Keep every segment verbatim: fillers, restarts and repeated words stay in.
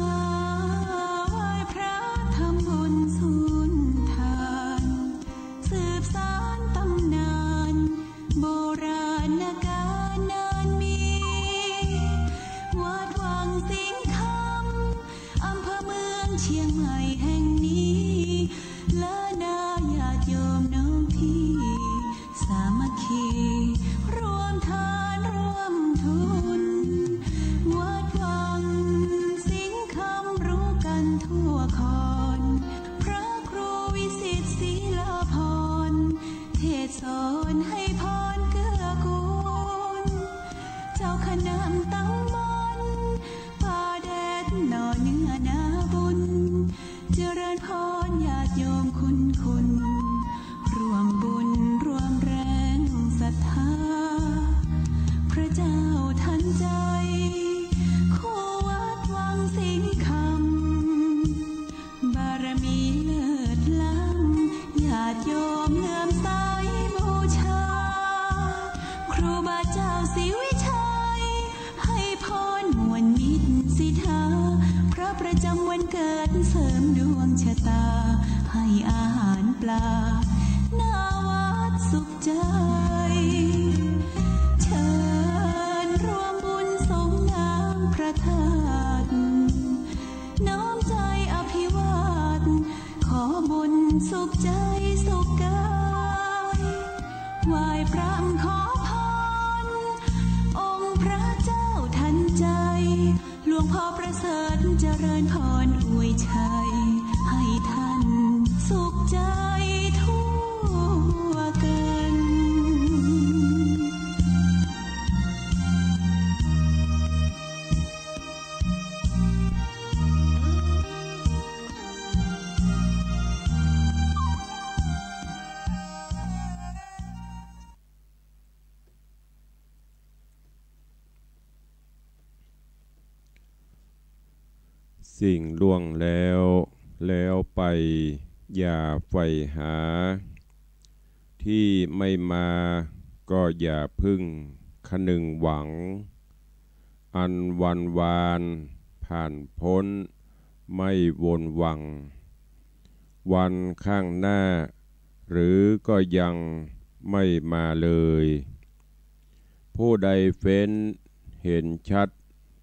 มาไหว้พระทำบุญสุนทาน สืบสานตำนานโบราณกาลนานมี วัดวังสิงห์คำ อำเภอเมืองเชียงใหม่แห่งนี้ และนาญาติโยมน้องพี่ สามัคคี ร่วมทานร่วมทุน วัดวังสิงห์คำรู้กันทั่วคอน พระครูวิสิตศรีลาภรณ์ เทศน์สอนให้พรเกื้อกูล เจ้าคณะตำบลป่าแดดหน่อเนื้อนาบุญ เจริญพรญาติโยมคุณคุณ ร่วมบุญร่วมแรงศรัทธา พระเจ้าทันใจ คู่วัดวังสิงห์คำ บารมีเลิศล้ำ ญาติโยมเลื่อมใสบูชา ครูบาเจ้าศรีวิชัย ให้พรม่วนมิตรสิทธา พระประจำวันเกิดเสริมดวงชะตา ให้อาหารปลา หน้าวัดสุขใจ เชิญร่วมบุญสงน้ำพระธาตุ น้อมใจอภิวาท ขอบุญสุขใจสุขกาย ไหว้พระขอพร องค์พระเจ้าทันใจ หลวงพ่อประเสริฐเจริญพรอวยชัย ให้ท่านสุขใจทั่วกัน สิ่งล่วงแล้ว แล้วไป อย่าใฝ่หา ที่ไม่มา ก็อย่าเพิ่งคะนึงหวัง อันวันวานผ่านพ้น ไม่วนวัง วันข้างหน้า หรือก็ยังไม่มาเลย ผู้ใดเฟ้นเห็นชัด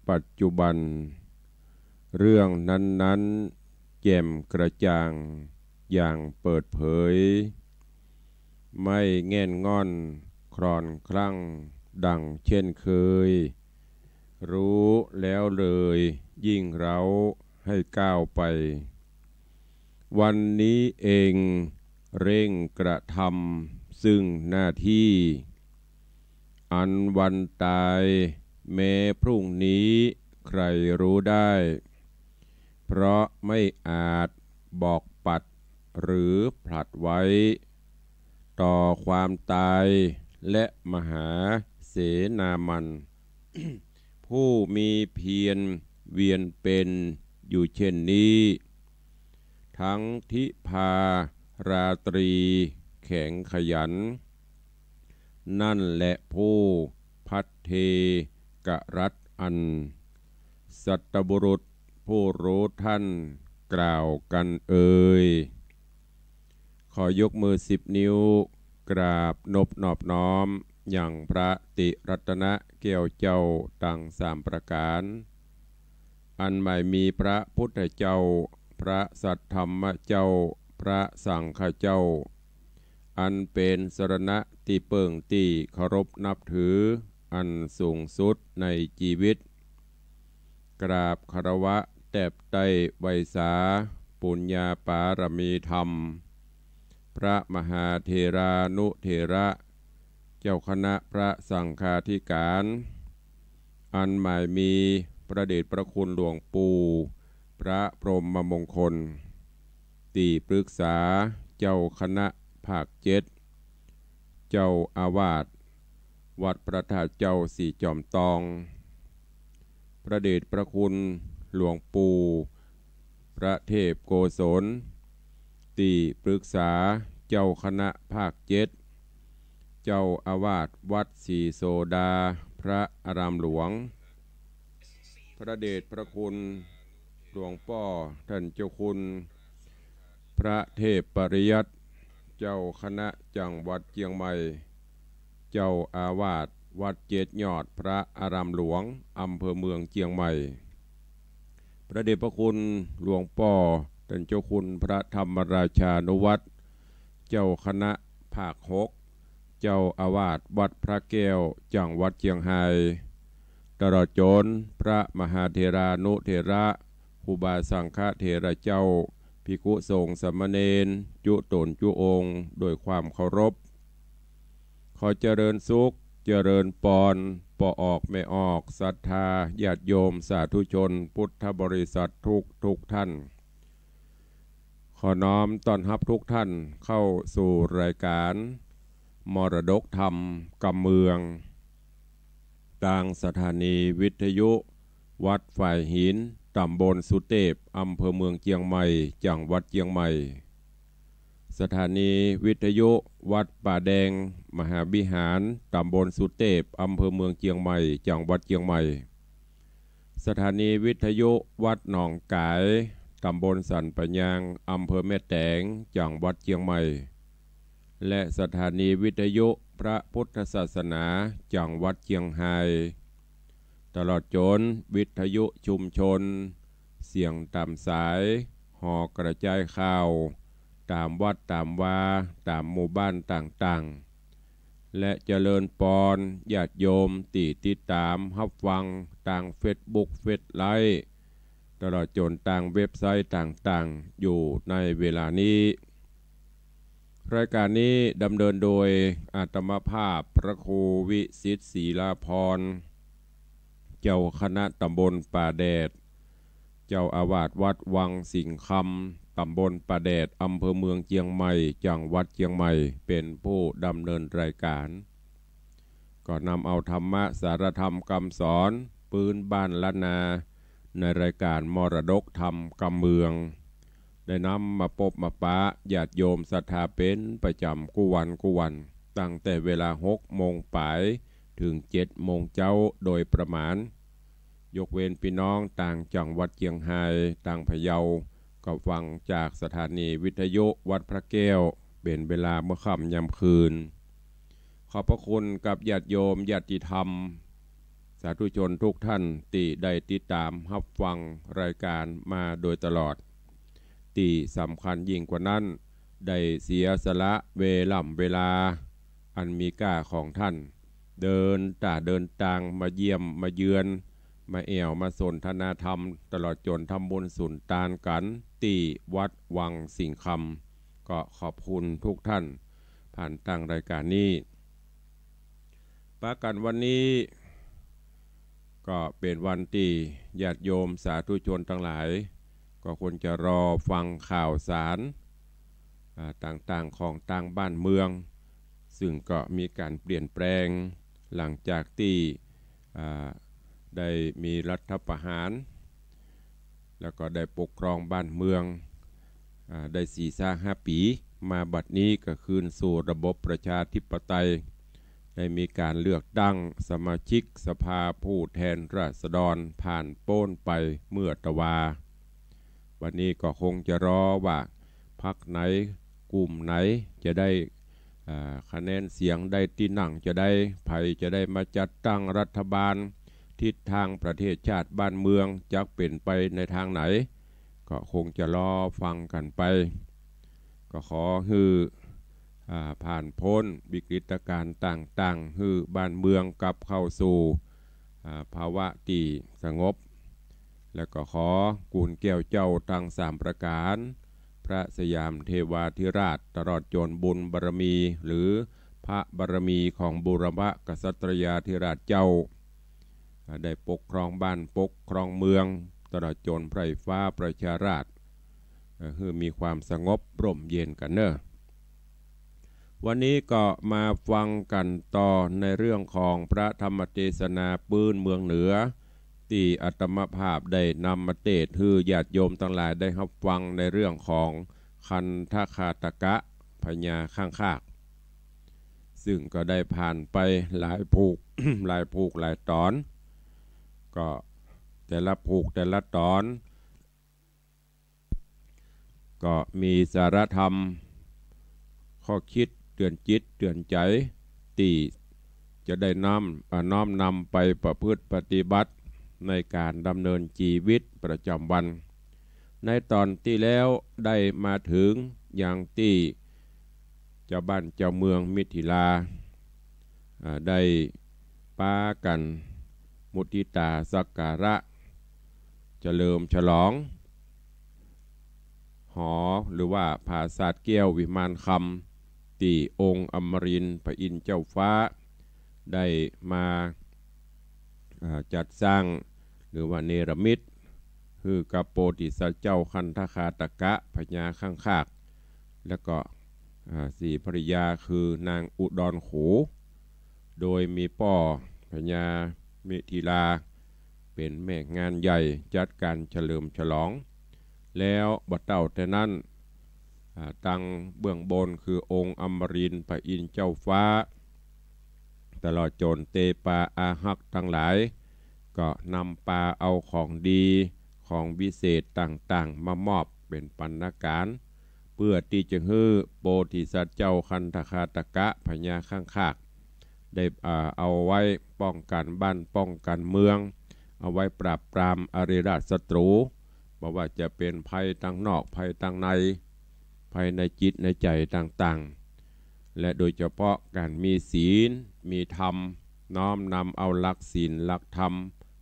ปัจจุบัน เรื่องนั้นๆ แจ่มกระจ่างอย่างเปิดเผย ไม่แง่นง่อนคลอนคลั่งดังเช่นเคย รู้แล้วเลยยิ่งเร้าให้ก้าวไป วันนี้เองเร่งกระทำซึ่งหน้าที่ อันวันตายแม้พรุ่งนี้ใครรู้ได้ เพราะไม่อาจบอกปัดหรือผลัดไว้ ต่อความตายและมหาเสนามัณฑ์ ผู้มีเพียรเวียนเป็นอยู่เช่นนี้ ทั้งทิพาราตรีแข็งขยัน นั่นแหละผู้ภัทเทกรัตน์อัน สัตบุรุษผู้รู้ท่านกล่าวกันเอย ขอยกมือสิบนิ้ว กราบนบนอบน้อมยังพระติรัตนแก้วเจ้าตังสามประก๋าน อันหมายมีพระพุทธเจ้า พระสัทธรรมเจ้า พระสังฆเจ้า อันเป๋นสรณะตี้เปิ้งตี้เคารพนับถือ อันสูงสุดในจีวิต กราบคารวะแตบไต้ไหว้สาปุญญาปารมีธรรม พระมหาเถรานุเถระ เจ้าคณะพระสังฆาธิการ อันหมายมีพระเดชพระคุณหลวงปู่พระพรหมมงคล ตี้ปรึกษาเจ้าคณะภาคเจ็ด เจ้าอาวาสวัดพระธาตุเจ้าสี่จอมตอง พระเดชพระคุณหลวงปู่พระเทพโกศล ตี้ปรึกษาเจ้าคณะภาคเจ็ด เจ้าอาวาสวัดศรีโสดาพระอารามหลวง พระเดชพระคุณ หลวงป้อต้านเจ้าคุณพระเทพปริยัติ เจ้าคณะจังหวัดเจียงใหม่ เจ้าอาวาสวัดเจ็ดยอดพระอารามหลวง อำเภอเมืองเจียงใหม่ พระเดชพระคุณหลวงป้อต้านเจ้าคุณพระธรรมราชานุวัฒน์ เจ้าคณะภาคหก เจ้าอาวาสวัดพระแก้ว จังหวัดเจียงฮาย ตลอดจ๋นพระมหาเถรานุเถระ ครูบาสังฆเถระเจ้า ภิกขุสงฆ์สามเณร จุ๊ต๋นจุ๊องค์ โดยความเคารพ ขอเจริญสุข เจริญปอน ป้อออกแม่ออก ศรัทธาญาติโยมสาธุชนพุทธบริษัททุกทุกท่าน ขอน้อมต้อนฮับทุกท่านเข้าสู่รายการมรดกธรรมกำเมือง ตางสถานีวิทยุวัดฝายหิน ตำบลสุเตพ อำเภอเมืองเจียงใหม่ จังหวัดเจียงใหม่ สถานีวิทยุวัดป่าแดงมหาวิหาร ตำบลสุเตพ อำเภอเมืองเจียงใหม่ จังหวัดเจียงใหม่ สถานีวิทยุวัดหนองก๋าย ตำบลสันป่ายาง อำเภอแม่แตง จังหวัดเจียงใหม่ และสถานีวิทยุพระพุทธศาสนา จังหวัดเจียงฮาย ตลอดจ๋นวิทยุชุมชน เสียงต๋ามสาย ห่อกระจายข่าว ต๋ามวัดต๋ามวา ต๋ามหมู่บ้านต่างๆ และเจริญปอนญาติโยมตี้ติดต๋ามฮับฟังตางเฟซบุ๊ก เฟซไลฟ์ ตลอดจ๋นตางเว็บไซต์ต่างๆ อยู่ในเวลานี้ รายการนี้ดำเนินโดยอาตมาภาพพระครูวิสิทธิ์ศรีลาภรณ์ เจ้าคณะตำบลป่าแดด เจ้าอาวาสวัดวังสิงห์คำ ตำบลป่าแดด อำเภอเมืองเจียงใหม่ จังหวัดเจียงใหม่ เป๋นผู้ดำเนินรายการ ก็นำเอาธรรมะสาระธรรมกำสอนปื๊นบ้านล้านนา ในรายการมรดกธรรมกำเมือง ได้นำมาปบมาปะญาติโยมศรัทธาเป๋นประจ๋ำกู้วันกู้วัน ตั้งแต่เวลาหกโมงป๋ายเถิงเจ็ดโมงเจ๊าโดยประมาณ ยกเว้นปี้น้องตางจังหวัดเจียงฮาย ตางพะเยา ก็ฟังจากสถานีวิทยุวัดพระแก้ว เป๋นเวลาเมื่อค่ำยามคืน ขอบพระคุณกับญาติโยมญาติธรรม สาธุชนทุกท่านตี้ได้ติดต๋ามฮับฟังรายการมาโดยตลอด ตี้สำคัญยิ่งกว่านั้น ได้เสียสละเวล่ำเวลาอันมีก้าของท่าน เดินต๋าเดินตางมาเยี่ยมมาเยือน มาแอ่วมาสนทนาธรรม ตลอดจ๋นทำบุญสุนตานกั๋นตี้วัดวังสิงห์คำ ก็ขอบคุณทุกท่าน ผ่านตางรายการนี้ ปะกั๋นวันนี้ ก็เป๋นวันตี้ญาติโยมสาธุชนตังหลาย ก็ควรจะรอฟังข่าวสาร อ่า ต่างๆ ของตางบ้านเมือง ซึ่งก็มีก๋านเปลี่ยนแปลง หลังจากตี้ อ่า ได้มีรัฐประหาร แล้วก็ได้ปกครองบ้านเมือง อ่า ได้สี่ซากห้าปี๋ มาบัดนี้ก็คืนสู่ระบบประชาธิปไตย ได้มีก๋านเลือกตั้งสมาชิกสภาผู้แทนราษฎรผ่านป๊นไปเมื่อตะวา วันนี้ก็คงจะรอว่าพรรคไหนกลุ่มไหนจะได้ อ่า คะแนนเสียงได้ตี้นั่งจะได้ ใผจะได้มาจัดตั้งรัฐบาล ทิศตางประเทศชาติบ้านเมืองจักเป๋นไปในตางไหน ก็คงจะรอฟังกั๋นไป ก็ขอหื้อ อ่า ผ่านป๊นวิกฤตการณ์ต่างๆ หื้อบ้านเมืองกลับเข้าสู่ อ่า ภาวะตี้สงบ แล้วก็ขอกู๋นแก้วเจ้าตังสามประก๋าน พระสยามเทวาธิราช ตลอดจ๋นบุญบารมี หรือพระบารมีของบูรพกษัตริยาธิราชเจ้า อ่า ได้ปกครองบ้านปกครองเมือง ตลอดจ๋นไพร่ฟ้าประชาราษฎร์ เอ่อ หื้อมีความสงบร่มเย็นกั๋นเน่อ วันนี้ก็มาฟังกั๋นต่อในเรื่องของพระธรรมเตสนาปื๊นเมืองเหนือ ตี้อาตมาภาพได้นำมาเตสน์หื้อญาติโยมตังหลายได้ฮับฟังในเรื่องของคันธคาตกะพญาข้างคาก ซึ่งก็ได้ผ่านไปหลายผูก หลายผูกหลายต๋อน ก็แต่ละผูกแต่ละต๋อน ก็มีสาระธรรม ข้อคิดเตื๋อนจิตเตื๋อนใจ๋ ตี้จะได้น้อม อ่า น้อมนำไปประพฤติปฏิบัติในก๋านดำเนินจีวิตประจ๋ำวัน ในต๋อนตี้แล้วได้มาเถิงยังตี้จาวบ้านจาวเมืองมิถิลา อ่า ได้ปากั๋นมุทิตาสักการะ เฉลิมฉลอง หอ หรือว่าผาสาทแก้ววิมานคำ ตี้องค์อมรินทร์พระอินทร์เจ้าฟ้า ได้มา อ่า จัดสร้าง หรือว่าเนรมิต หื้อกับโพธิสัตว์เจ้าคันธคาตกะ พญาข้างคาก แล้วก็ อ่า สีภริยาคือนางอุดรโข โดยมีป้อพญามิถิลา เป๋นแม่งานใหญ่จัดก๋านเฉลิมฉลอง แล้วบ่เต้าแต่นั้น อ่า ตังเบื้องบนคือองค์อมรินทร์พระอินทร์เจ้าฟ้า ตลอดจ๋นเตปาอาฮักษ์ตังหลาย ก็นำปาเอาของดี ของวิเศษต่างๆ มามอบเป๋นปัณณก๋าน เปื้อตี้จะหื้อโพธิสัตว์เจ้าคันธคาตกะพญาข้างคาก ได้ อ่า เอาไว้ป้องกั๋นบ้านป้องกั๋นเมือง เอาไว้ปราบปรามอริราชศัตรู๋ บ่ว่าจะเป๋นภัยตังนอกภัยตังใน ภัยในจิตในใจ๋ต่างๆ และโดยเฉพาะก๋านมีศีล มีธรรม น้อมนำเอาหลักศีลหลักธรรม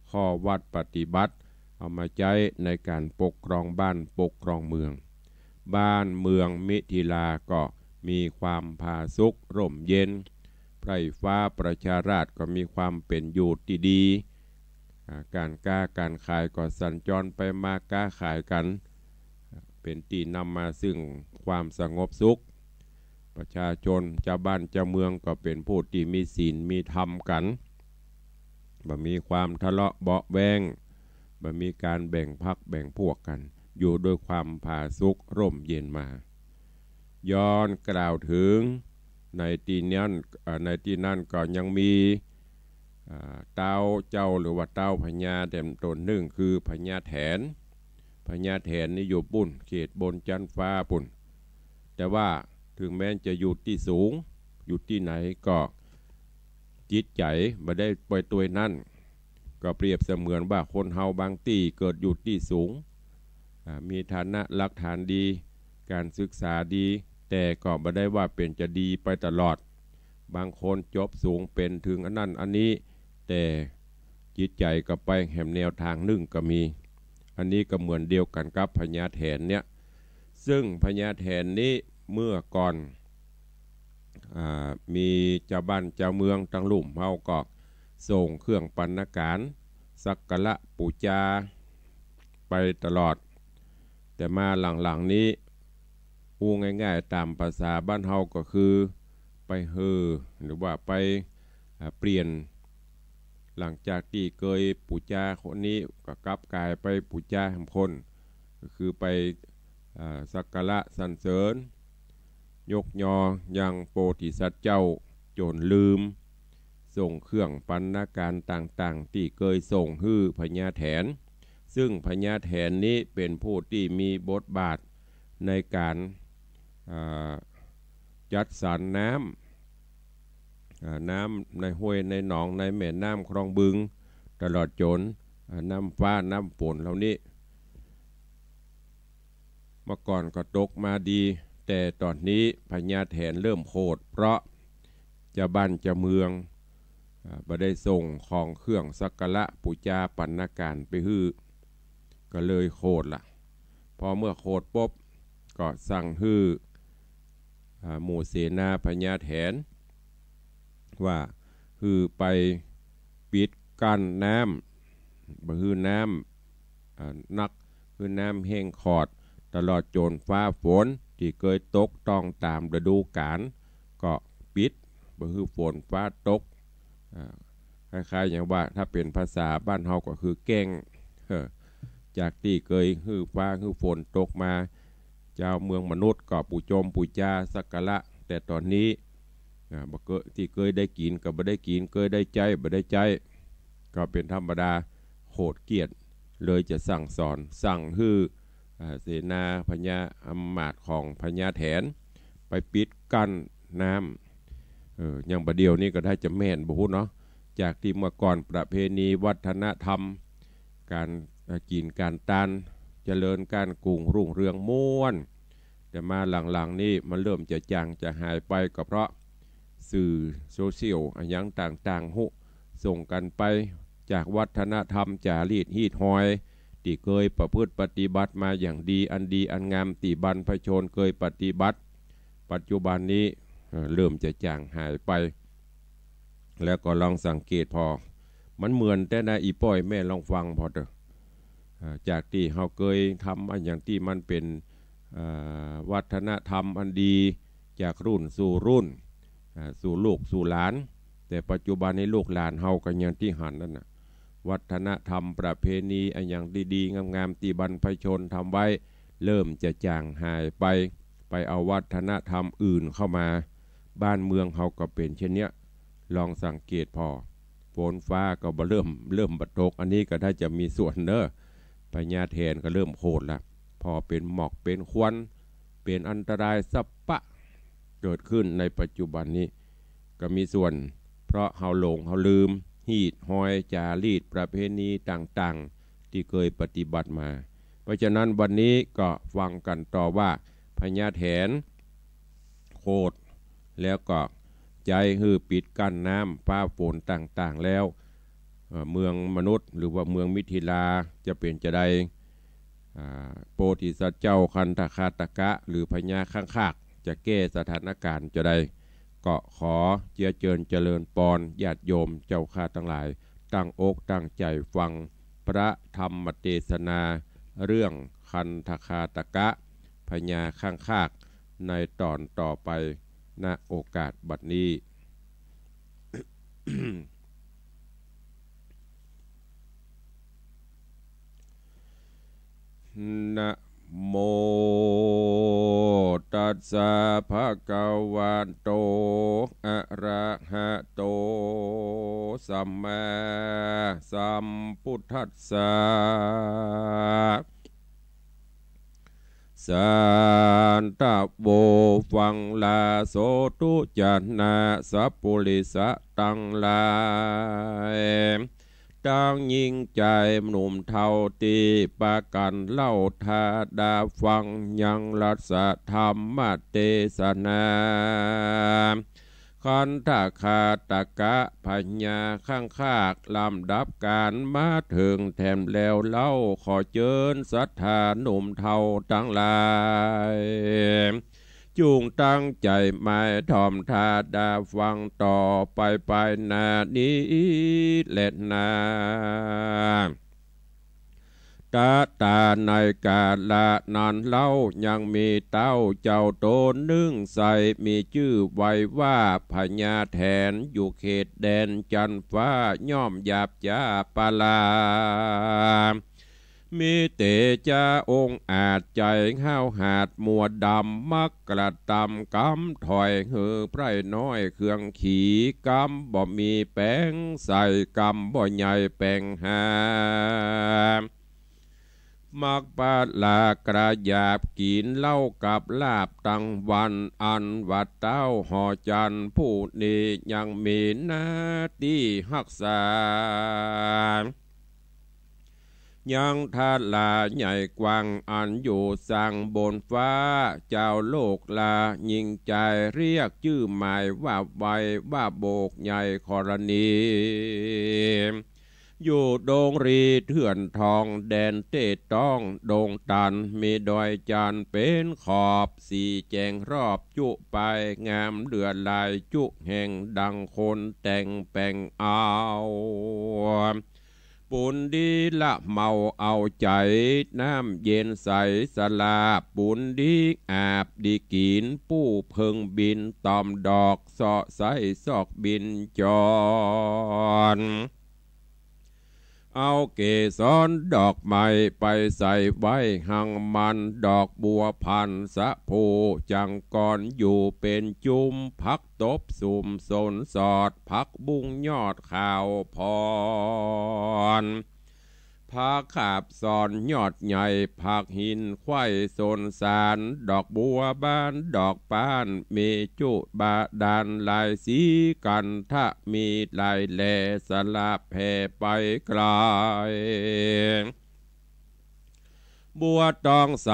ข้อวัตรปฏิบัติ เอามาใจ๊ในก๋านปกครองบ้านปกครองเมือง บ้านเมืองมิถิลาก็มีความผาสุกร่มเย็น ไพร่ฟ้าประชาราษฎร์ก็มีความเป๋นอยู่ตี้ดี อ่า ก๋านก๊าก๋านขายก็สัญจรไปมาก๊าขายกั๋น เป๋นตี้นำมาซึ่งความสงบสุข ประชาชนจาวบ้านจาวเมืองก็เป๋นผู้ตี้มีศีลมีธรรมกั๋น บ่มีความทะเลาะเบาะแว้ง บ่มีก๋านแบ่งพรรคแบ่งพวกกั๋น อยู่ด้วยความผาสุกร่มเย็นมา ย้อนกล่าวเถิงในตี้นั้น เอ่อ ในตี้นั้นก็ยังมี อ่า เต๊าเจ้าหรือว่าเต๊าพญาแถนต๋นนึ่งคือพญาแถน พญาแถนนี่อยู่ปู๊นเขตบนจั๊นฟ้าปู๊น แต่ว่าเถิงแม้นจะอยู่ตี้สูง อยู่ตี้ไหนก็จิตใจ๋บ่ได้ไปตวยนั้น ก็เปรียบเสมือนว่าคนเฮาบางตี้เกิดอยู่ตี้สูง อ่า มีฐานะหลักฐานดี ก๋านศึกษาดี แต่ก็บ่ได้ว่าเป๋นจะดีไปตลอด บางคนจบสูงเป๋นเถิงอันนั้นอันนี้ แต่จิตใจ๋ก็ไปแหมแนวตางนึ่งก็มี อันนี้ก็เหมือนเดียวกั๋นกับพญาแถนเนี่ย ซึ่งพญาแถนนี้เมื่อก่อน อ่า มีจาวบ้านจาวเมืองตังลุ่มเฮาก็ส่งเครื่องปัณณก๋าน สักการะปู๋จาไปตลอด แต่มาหลังๆ นี้ อู้ง่ายๆ ต๋ามภาษาบ้านเฮาก็คือไปหื้อ หรือว่าไป อ่า เปลี่ยน หลังจากตี้เกยปู๋จาคนนี้ก็กลับก๋ายไปปู๋จาแหมคน ก็คือไป อ่า สักการะสรรเสริญ ยกยอยังโพธิสัตว์เจ้าจ๋นลืม ส่งเครื่องปัณณก๋านต่างๆ ตี้เกยส่งหื้อพญาแถน ซึ่งพญาแถนนี้เป๋นผู้ตี้มีบทบาทในก๋าน อ่า จัดสรรน้ำ อ่า น้ำในห้วยในหนองในแม่น้ำคลองบึง ตลอดจ๋น อ่า น้ำฟ้าน้ำฝนเหล่านี้ เมื่อก่อนก็ตกมาดี แต่ต๋อนนี้พญาแถนเริ่มโขด เพราะจาวบ้านจาวเมือง อ่า บ่ได้ส่งของเครื่องสักการะปู๋จาปัณณก๋านไปหื้อ ก็เลยโขดละ พอเมื่อโขดปุ๊บ ก็สั่งหื้อ อ่า หมู่เสนาพญาแถน ว่าหื้อไปปิดกั้นน้ำ บ่หื้อน้ำ อ่า นัก หื้อน้ำแห้งขอด ตลอดจ๋นฟ้าฝนตี้เกยตกต้องต๋ามฤดูก๋าล ก็ปิด บ่หื้อฝนฟ้าตก อ่า คล้ายๆ อย่างว่าถ้าเป๋นภาษาบ้านเฮาก็คือแก้ง เออ จากตี้เกยหื้อฟ้าหื้อฝนตกมา จาวเมืองมนุษย์ก็ปู๋จมปู๋จาสักการะ แต่ต๋อนนี้ อ่า บ่เกย ตี้เกยได้กิ๋นก็บ่ได้กิ๋น เกยได้ใจ๊บ่ได้ใจ๊ ก็เป๋นธรรมดา โขดเขี้ยด เลยจะสั่งสอน สั่งหื้อ อ่า เสนาพญาอำมาตย์ของพญาแถน ไปปิดกั้นน้ำ เออ อย่างบ่าเดี่ยวนี้ก็ได้จะแม่นบ่ฮู้เนาะ จากตี้เมื่อก่อนประเพณีวัฒนธรรม ก๋าน อ่า กิ๋นก๋านตาน เจริญก้านกุ่งรุ่งเรืองม่วน แต่มาหลังๆ นี้มันเริ่มจะจ๋างจะหายไป ก็เพราะสื่อโซเชียลอะหยังต่างๆ ฮู้ส่งกั๋นไป จากวัฒนธรรมจ๋ารีตฮีตฮอย ตี้เกยประพฤติปฏิบัติมาอย่างดี อันดีอันงามตี้บรรพชนเกยปฏิบัติ ปัจจุบันนี้ เอ่อ เริ่มจะจ๋างหายไป แล้วก็ลองสังเกตผ่อ มันเหมือนแต่นา อี่ป้อยแม่ลองฟังผ่อเต๊อะ เอ่อ จากตี้เฮาเกยทำอะหยังตี้มันเป๋น เอ่อ วัฒนธรรมอันดี จากรุ่นสู่รุ่น อ่า สู่ลูกสู่หลาน แต่ปัจจุบันนี้ลูกหลานเฮาก็อย่างตี้หันนั่นน่ะ วัฒนธรรมประเพณีอะหยังดีๆ งามๆ ตี้บรรพชนทำไว้ เริ่มจะจ๋างหายไป ไปเอาวัฒนธรรมอื่นเข้ามา บ้านเมืองเฮาก็เป๋นเช่นเนี้ย ลองสังเกตผ่อ ฝนฟ้าก็บ่เริ่ม เริ่มบ่ตก อันนี้ก็ได้จะมีส่วนเน้อ พญาแถนก็เริ่มโขดละ ผ่อเป๋นหมอกเป๋นควัน เป๋นอันตรายสะปะ เกิดขึ้นในปัจจุบันนี้ ก็มีส่วน เพราะเฮาหลงเฮาลืม ฮีตฮอยจ๋ารีตประเพณีต่างๆ ตี้เกยปฏิบัติมา เพราะฉะนั้นวันนี้ก็ฟังกั๋นต่อว่า พญาแถนโขด แล้วก็ใจ๊หื้อปิดกั้นน้ำฟ้าฝนต่างๆ แล้ว เอ่อ เมืองมนุษย์หรือว่าเมืองมิถิลาจะเป๋นจาใด อ่า โพธิสัตว์เจ้าคันธคาตกะ หรือพญาข้างคาก จะแก้สถานการณ์จาใด ก็ขอเจียเจิญเจริญปอนญาติโยมเจ้าข้าตังหลาย ตั้งอกตั้งใจ๋ฟังพระธรรมเตสนา เรื่องคันธคาตกะ พญาข้างคาก ในต๋อนต่อไป ณ โอกาสบัดนี้ นะโมตัสสะ ภะคะวะโต อะระหะโต สัมมาสัมพุทธัสสะ สันทะโว ฟังลาโสตุ จะนะสัปปุริสะตังหลาย ตังญิงใจ๋หนุ่มเฒ่าตี้ปากั๋นเล่าถ้าดาฟังยังรัสธรรมเตสนา คันธคาตกะ พญาข้างคาก ลำดับก๋านมาเถิงแถมแล้วเล่า ขอเจิญศรัทธาหนุ่มเฒ่าตังหลาย จุ่งตั้งใจ๋หมายถ่อมถ้าดาฟังต่อไปไปหน้านี้แลนา ตะตาในกาละนั้นเล่า ยังมีเต้าเจ้าต๋นนึ่งใส่ มีจื้อไว้ว่าพญาแถน อยู่เขตแดนจันทร์ฟ้า ย่อมหยาบจ๊าปลา มีเตจ๊าองอาจ ใจ๋ห้าวหาญมัวดำ มักกระตำกำถ้อย หื้อไพร่น้อยเคืองขี กำบ่มีแป๋งใส่ กำบ่ใหญ่แป๋งหา มักปลากระหยาบกิ๋นเหล้ากับลาบตังวัน อันว่าเต้าหอจันทร์ผู้นี้ ยังมีหน้าตี้ฮักษา ยังทลาใหญ่กว้างอันอยู่สร้างบนฟ้า เจ้าโลกลาญิงใจ๋เรียกจื้อหมายว่าไว ว่าโบกใหญ่ขรณี อยู่ดงรีเถื่อนทองแดนเตต้องดงตัน มีดอยจันทร์เป๋นขอบ สีแจ๋งรอบจุไป งามเหลือหลายจุแห่ง ดังคนแต่งแป๋งเอา ปูนดีละเมาเอาใจ๋ น้ำเย็นใสสะอาด ปูนดีอาบดีกิ๋น ปูเพิ่งบินตอมดอก เสาะใส่ซอกบินจร เอาเกสรดอกไม้ไปใส่ไว้หังมัน ดอกบัวพันสะโพจังกร อยู่เป๋นจุ้ม ผักตบสุมสนสอด ผักบุ้งยอดขาวพร ผาขาบสอนยอดใหญ่ ผักหินไขว้สนสาร ดอกบัวบานดอกป้าน มีจุบาดาลหลายสี กันทะมีหลายแหล่ สละแผ่ไปไกล บัวตองใส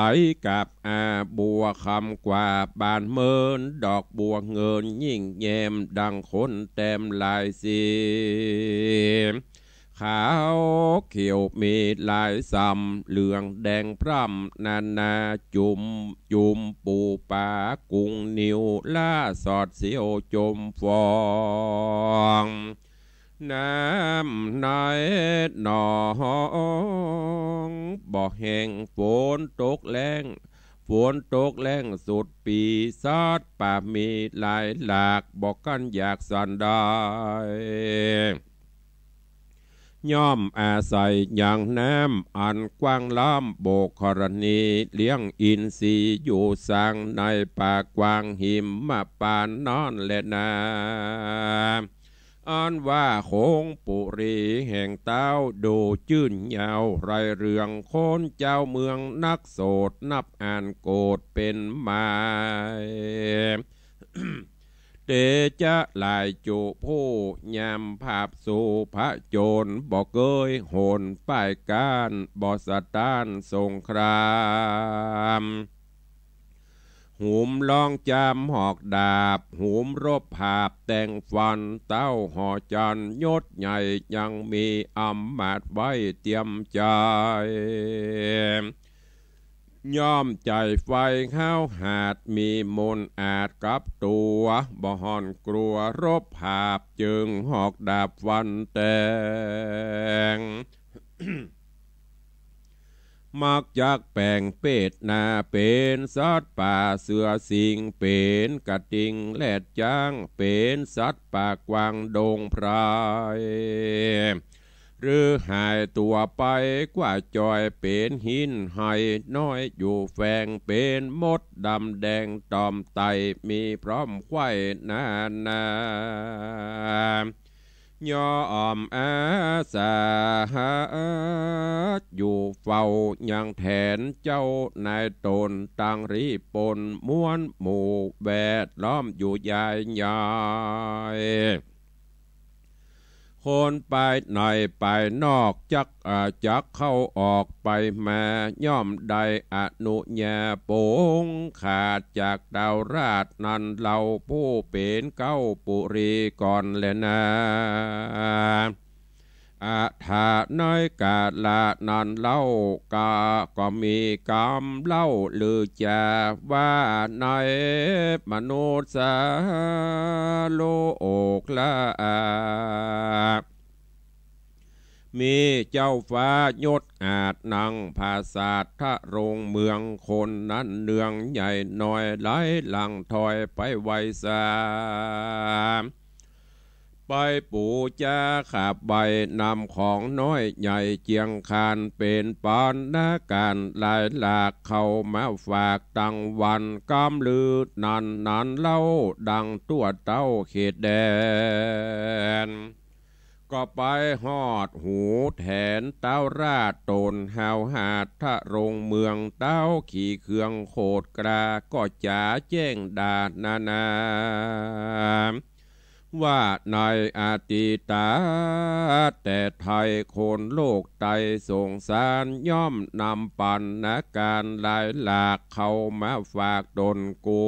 กับอาบัวคำกว่าบานเมิน ดอกบัวเงินยิ่งแย้ม ดังคนแต้มหลายสี ขาวเขียวมีหลายส่ำ เหลืองแดงพร่ำนานาจุ่ม จุ่มปูปากุ้งนิว ล่าสอดเสียวจมฟอง น้ำในหนองบ่แห้ง ฝนตกแล้ง ฝนตกแล้งสุดปี๋ สัตว์ป่ามีหลายหลาก บ่กั้นอยากสันใด ย่อมอาศัยยังน้ำอันกว้างล้ำ โบกธรณี เลี้ยงอินทรีย์อยู่สัง ในป่ากว้างหิมพานต์นั้นแลนา อันว่าโขงปุรีแห่งเต้า ดูจื้นยาวไพร่เรือง คนเจ้าเมืองนักโสด นับอ่านโกฏเป็นหมาย เตจ๊ะหลายจุผู้ยามผาบสู่ผจญ บ่เกยหนป้ายก้าน บ่สะต้านสงคราม หุมลองจามหอกดาบ หุมรบผาบแต่งฟัน เต้าหอจันทร์ยศใหญ่ ยังมีอำมาตย์ไว้เตรียมใจ๋ ย่อมใจ๋ไฟห้าวหาญ มีมนต์อาจกับตั๋ว บ่ห่อนกลัวรบผาบ เจิงหอกดาบฟันแตง มักจักแป๋งเพศนา เป๋นสัตว์ป่าเสือสิงห์ เป๋นกระทิงแรดจ๊าง เป๋นสัตว์ป่ากว้างดงไพร หรือหายตั๋วไปกว่าจอย เป๋นหินไหน้อยอยู่แฝง เป๋นมดดำแดงตอมไต่ มีพร้อมไขว้นานา ย่อมอาสาอยู่เฝ้ายังแทนเจ้านายต๋น ตังรีปนม้วนหมู่แวดล้อมอยู่ยายใหญ่ คนไปในไปนอกจัก อ่า จักเข้าออกไปมา ย่อมได้อนุญาปงขาดจากเต้าราชนั้นเล่า ผู้เป๋นเก๊าปุรีก่อนแลนา อาถาในกาละนั้นเล่า กา ก็มีกำเล่าลือจาว่า ในมนุษย์สาโลกละ มีเจ้าฟ้ายศอาจนังผาสาทะรงเมือง คนนั้นเนืองใหญ่น้อย ไหลหลั่งถอยไปไวสา ไปปู๋จาขับใบนำของน้อยใหญ่เจียงคาน เป๋นปานนาการหลายหลาก เข้ามาฝากตังวัน กำลือนั้นนั้นเล่า ดังทั่วเต้าเขตแดน ก็ไปฮอดหูแถนเต้าราชต๋น ฮาวหาดทะรงเมือง เต้าขี่เครื่องโขดกรา ก็จ๋าแจ้งดานานา ว่าในอดีตาแต่ไทย คนโลกไตสงสาร ย่อมนำปัณณาการหลายหลาก เข้ามาฝากต๋นกู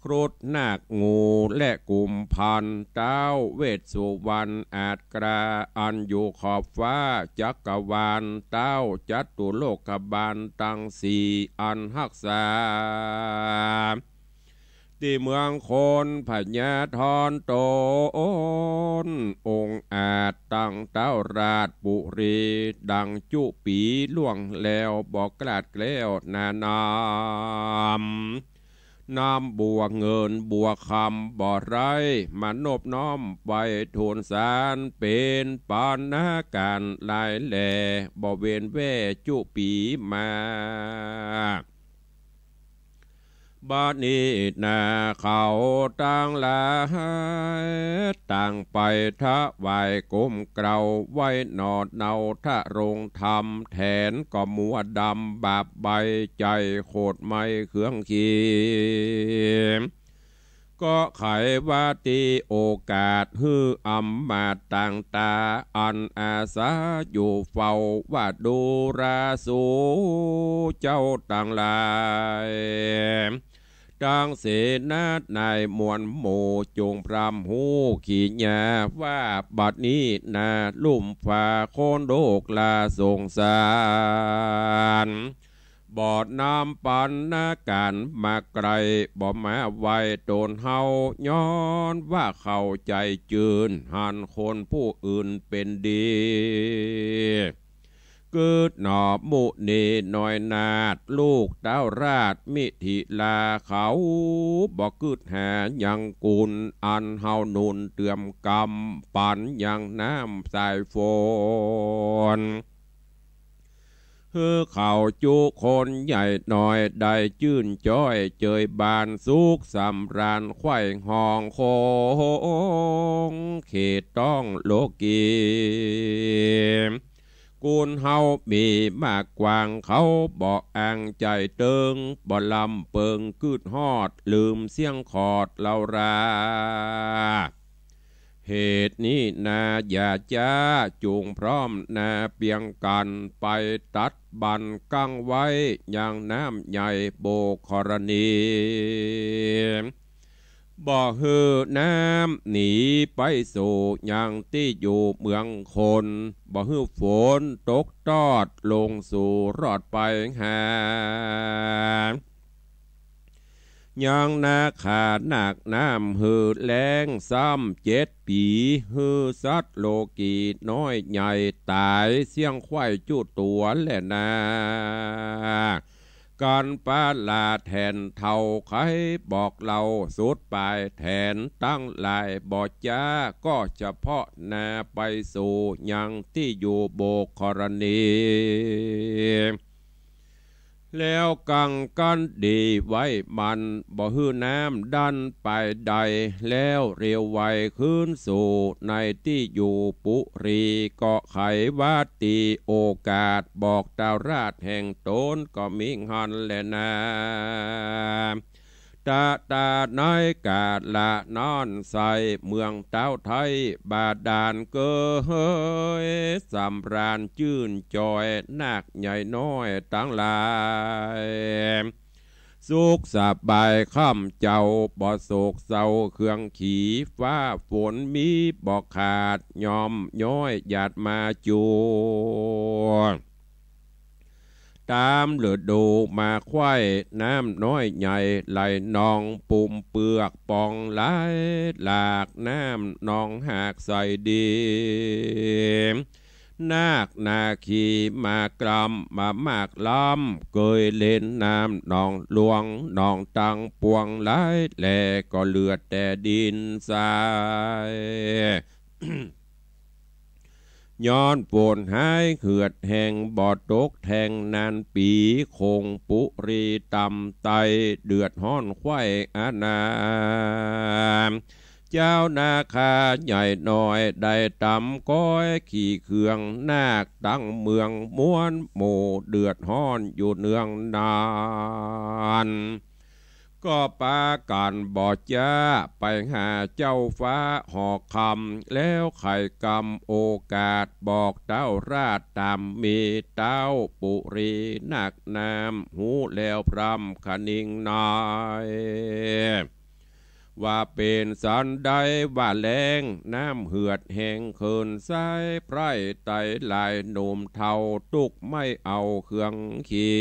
ครุฑนาคงูและกุมภัณฑ์ เต้าเวสสุวรรณอาจกล้า อันอยู่ขอบฟ้าจักรวาล เต้าจตุโลกบาลตังสี่อันฮักษา ตี้เมืองคนพญาธรต๋น องค์อาจตังเต้าราชปุรี ดังจุปี๋ล่วงแล้ว บ่กลาดแคล้วนาน้ำ น้ำบัวเงินบัวคำบ่ไร้ มานบน้อมไหว้ทูลสาร เป๋นปัณณาการหลายแหล่ บ่เว้นแว่จุปี๋มา เ บัดนี้นาเขาตังหลาย ต่างไปถวายก้มเกล้าไหว้หนอ เนาทะรงธรรมแถน ก็มัวดำบาปใบ ใจ๋โขดไหม้เครื่องขี ก็ใขว่าตี้โอกาสหื้ออำมาตย์ต่างต๋า อันอาสาอยู่เฝ้าว่าดูราสูเจ้าตังหลาย ตังเสนานายมวลหมู่ จงพร่ำฮู้ขีญาว่า บัดนี้นาลุ่มฟ้าโคนโลกลาสงสาร บ่นำปันนาก๋านมาไก๋ บ่มาไหว้ต๋นเฮา ย้อนว่าเข้าใจ๋จื้น หันคนผู้อื่นเป๋นดี กึ๊ดหนอมุนีน้อยนาถ ลูกเต้าราชมิถิลาเขา บ่กึ๊ดหายังกุล อันเฮาหนุนเติมกำ ปันยังน้ำสายฝน หื้อเขาจุคนใหญ่น้อย ได้จื้นจ้อยเจยบาน สุขสำราญไขว่ฮองคง เขตต้องโลกี กุลเฮามีมากกว้าง เขาบ่อ้างใจ๋เติง บ่ลำเปิงกึ๊ดฮอด ลืมเสี้ยงขอดเลารา เหตุนี้นาอย่าจ๊า จุ่งพร้อมนาเปียงกั๋น ไปตัดบั้นกั้งไว้ ยังน้ำใหญ่โบกธรณี บ่หื้อน้ำหนีไปสู่ยังตี้อยู่เมืองคน บ่หื้อฝนตกตอดลงสู่รอดไปหา ยังนาขานักน้ำหื้อแล้งซ้ำเจ็ดปี๋ หื้อสัตว์โลกีน้อยใหญ่ต๋าย เสี้ยงไข้จุตั๋วแลนา กั๋นปาลาแถนเฒ่า ใค่บอกเล่าสุดป๋ายแถน ตังหลายบ่จ๊า ก็เฉพาะนาไปสู่ยังตี้อยู่โบกธรณี แล้วกั๋งกั๋นดีไว้มัน บ่หื้อน้ำดันไปใด แล้วเร็วไวคืนสู่ในตี้อยู่ปุรี ก็ใขว่าตี้โอกาส บอกเต้าราชแห่งต๋นก็มีหั้นแลนา ตะตาในกาละนั้นไส้ เมืองเต้าไทยบาดาลเกย สำราญจื้นจ้อย นาคใหญ่น้อยตังหลาย สุขสบายค่ำเจ้า บ่โศกเศร้าเครื่องขี ฟ้าฝนมีบ่ขาด ย่อมย้อยหยาดมาจั่ว ต๋ามฤดูมาไขว่ น้ำน้อยใหญ่ไหลนอง ปุมเปื้อกป่องไหลหลาก น้ำนองหากใสดี นาคนาคีมากล้ำ มามากล้ำ เกยเล่นน้ำนองหลวง นองตังปวงไหล แลก็เหลือแต่ดินทราย ย้อนฝนหายเหือดแห้ง บ่ตกแทงนานปี๋ คงปุรีต่ำไต้ เดือดฮ้อนไขว่อนา เจ้านาคาใหญ่น้อย ได้ต๋ำก้อยขี่เครื่อง นาคตังเมืองมวลหมู่ เดือดฮ้อนอยู่เนืองนาน ก็ปากั๋นบ่จ๊า ไปหาเจ้าฟ้าหอคำ แล้วไขกำโอกาส บอกเต้าราชต๋ามมี เต้าปุรีนาคน้ำ ฮู้แล้วพร่ำคะนิงน้อย ว่าเป๋นสันใดว่าแลง น้ำเหือดแห้งเขินไส้ ไพร่ไตหลายหนุ่มเฒ่า ตุ๊กไม่เอาเครื่องขี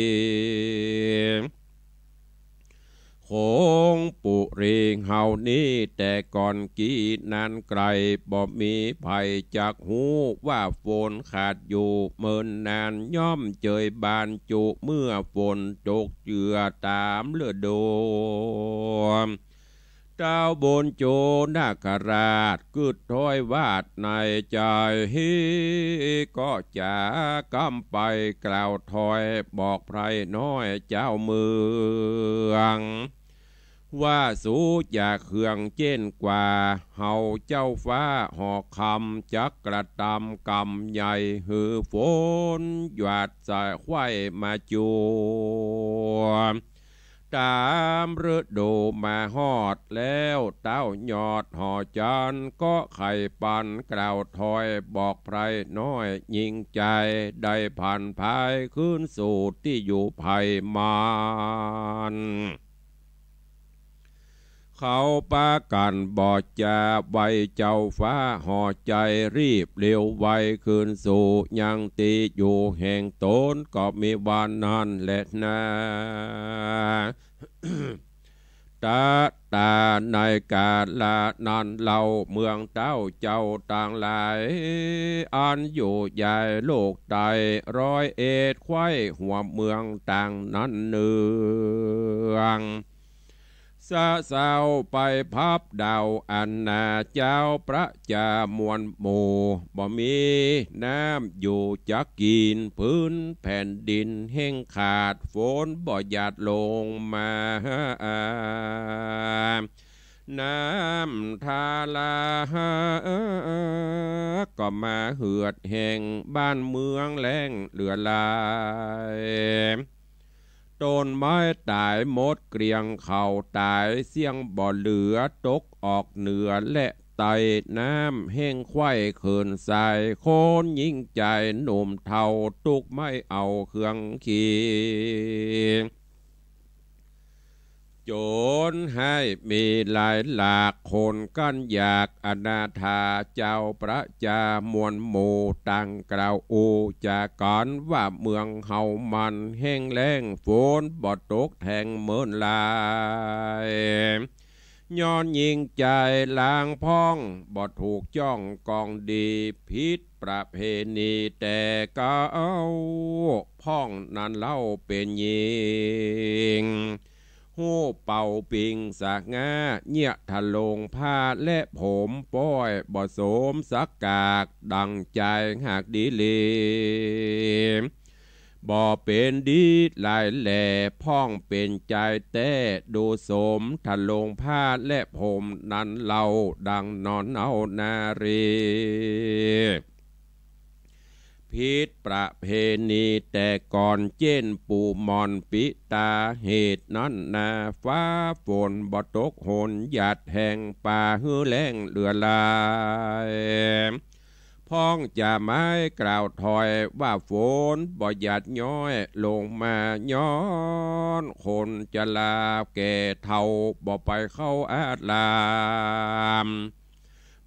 คงปุรีเฮานี้แต่ก่อนกี้นานไก๋ บ่มีใผจักฮู้ว่าฝนขาดอยู่เมินนาน ย่อมเจยบานจุเมื่อฝนตกเจือต๋ามฤดู เต้าบุญโจนาคราชกึ๊ดถ้อยวาดในใจ๋ ก็จ๋ากำไปกล่าวถ้อยบอกไพร่น้อยเจ้าเมือง ว่าสูจะเคืองเจ้นกว่า เฮาเจ้าฟ้าหอคำ จักกระตำก๋รรมใหญ่ หื้อฝนหยาดใส่ไขว้มาจั่ว ต๋ามฤดูมาฮอดแล้ว เต้ายอดหอจันทร์ก็ไข่ปันกล่าวถอย บอกไพร่น้อยยิ่งใจ๋ ได้ผันพายคืนสู่ตี้อยู่ไพร่มัน เขาปากั๋นบ่จา ไหว้เจ้าฟ้าหอใจ๋ รีบเร็วไวคืนสู่ยังตี้อยู่แห่งต๋น ก็มีว่านั้นแลนา ตะต๋าในกาละนั้นเล่า เมืองเต้าเจ้าตังหลาย อันอยู่ใหญ่โลกใต้ ร้อยเอ็ดไขว้หัวเมืองต่างนั้นเนือง สะเซาไปพับดาวอันนา เจ้าประจามวลหมู่ บ่มีน้ำอยู่จักกิ๋น พื้นแผ่นดินแห้งขาด ฝนบ่หยาดลงมา น้ำทาราก็มาเหือดแห้ง บ้านเมืองแล้งเหลือหลาย ต้นไม้ต๋ายหมดเกลี้ยง เขาต๋ายเสี้ยงบ่เหลือ ตกออกเหนือและใต้ น้ำแห้งไขว้เขินสาย คนยิ่งใจ๋หนุ่มเฒ่า ตุ๊กไม่เอาเครื่องขี จนไห้มีหลายหลาก คนกั้นอยากอนาถา เจ้าประจามวลหมู่ต่างกล่าวอู้จ๋ากั๋นว่า เมืองเฮามันแห้งแล้ง ฝนบ่ตกแท้งเมินหลาย ย้อนยิ่งใจ๋ลางพ่อง บ่ถูกจ้องกองดี ผิดประเพณีแต่เก่า พ่องนั้นเล่าเป๋นญิง ฮู้เป่าปิงสะง่า เยียะทะลงผ้าและผม ป้อยบ่สมสักกาก ดั่งใจ๋หากดีหลี บ่เป๋นดีหลายแล พ่องเป๋นใจ๋แต๊ ดูสมทะลงผ้าและผมนั้นเล่า ดั่งนอนเอานารี ผิดประเพณีแต่ก่อน เจ้นปู่หม่อนปิตา เหตุนั้นนา ฟ้าฝนบ่ตกหนหยาดแห้ง ป่าหื้อแล้งเหลือหลาย พ่องจะไม้กล่าวถอยว่า ฝนบ่หยาดย้อยลงมา ย้อนคนจะลาแก่เฒ่า บ่ไปเข้าอาราม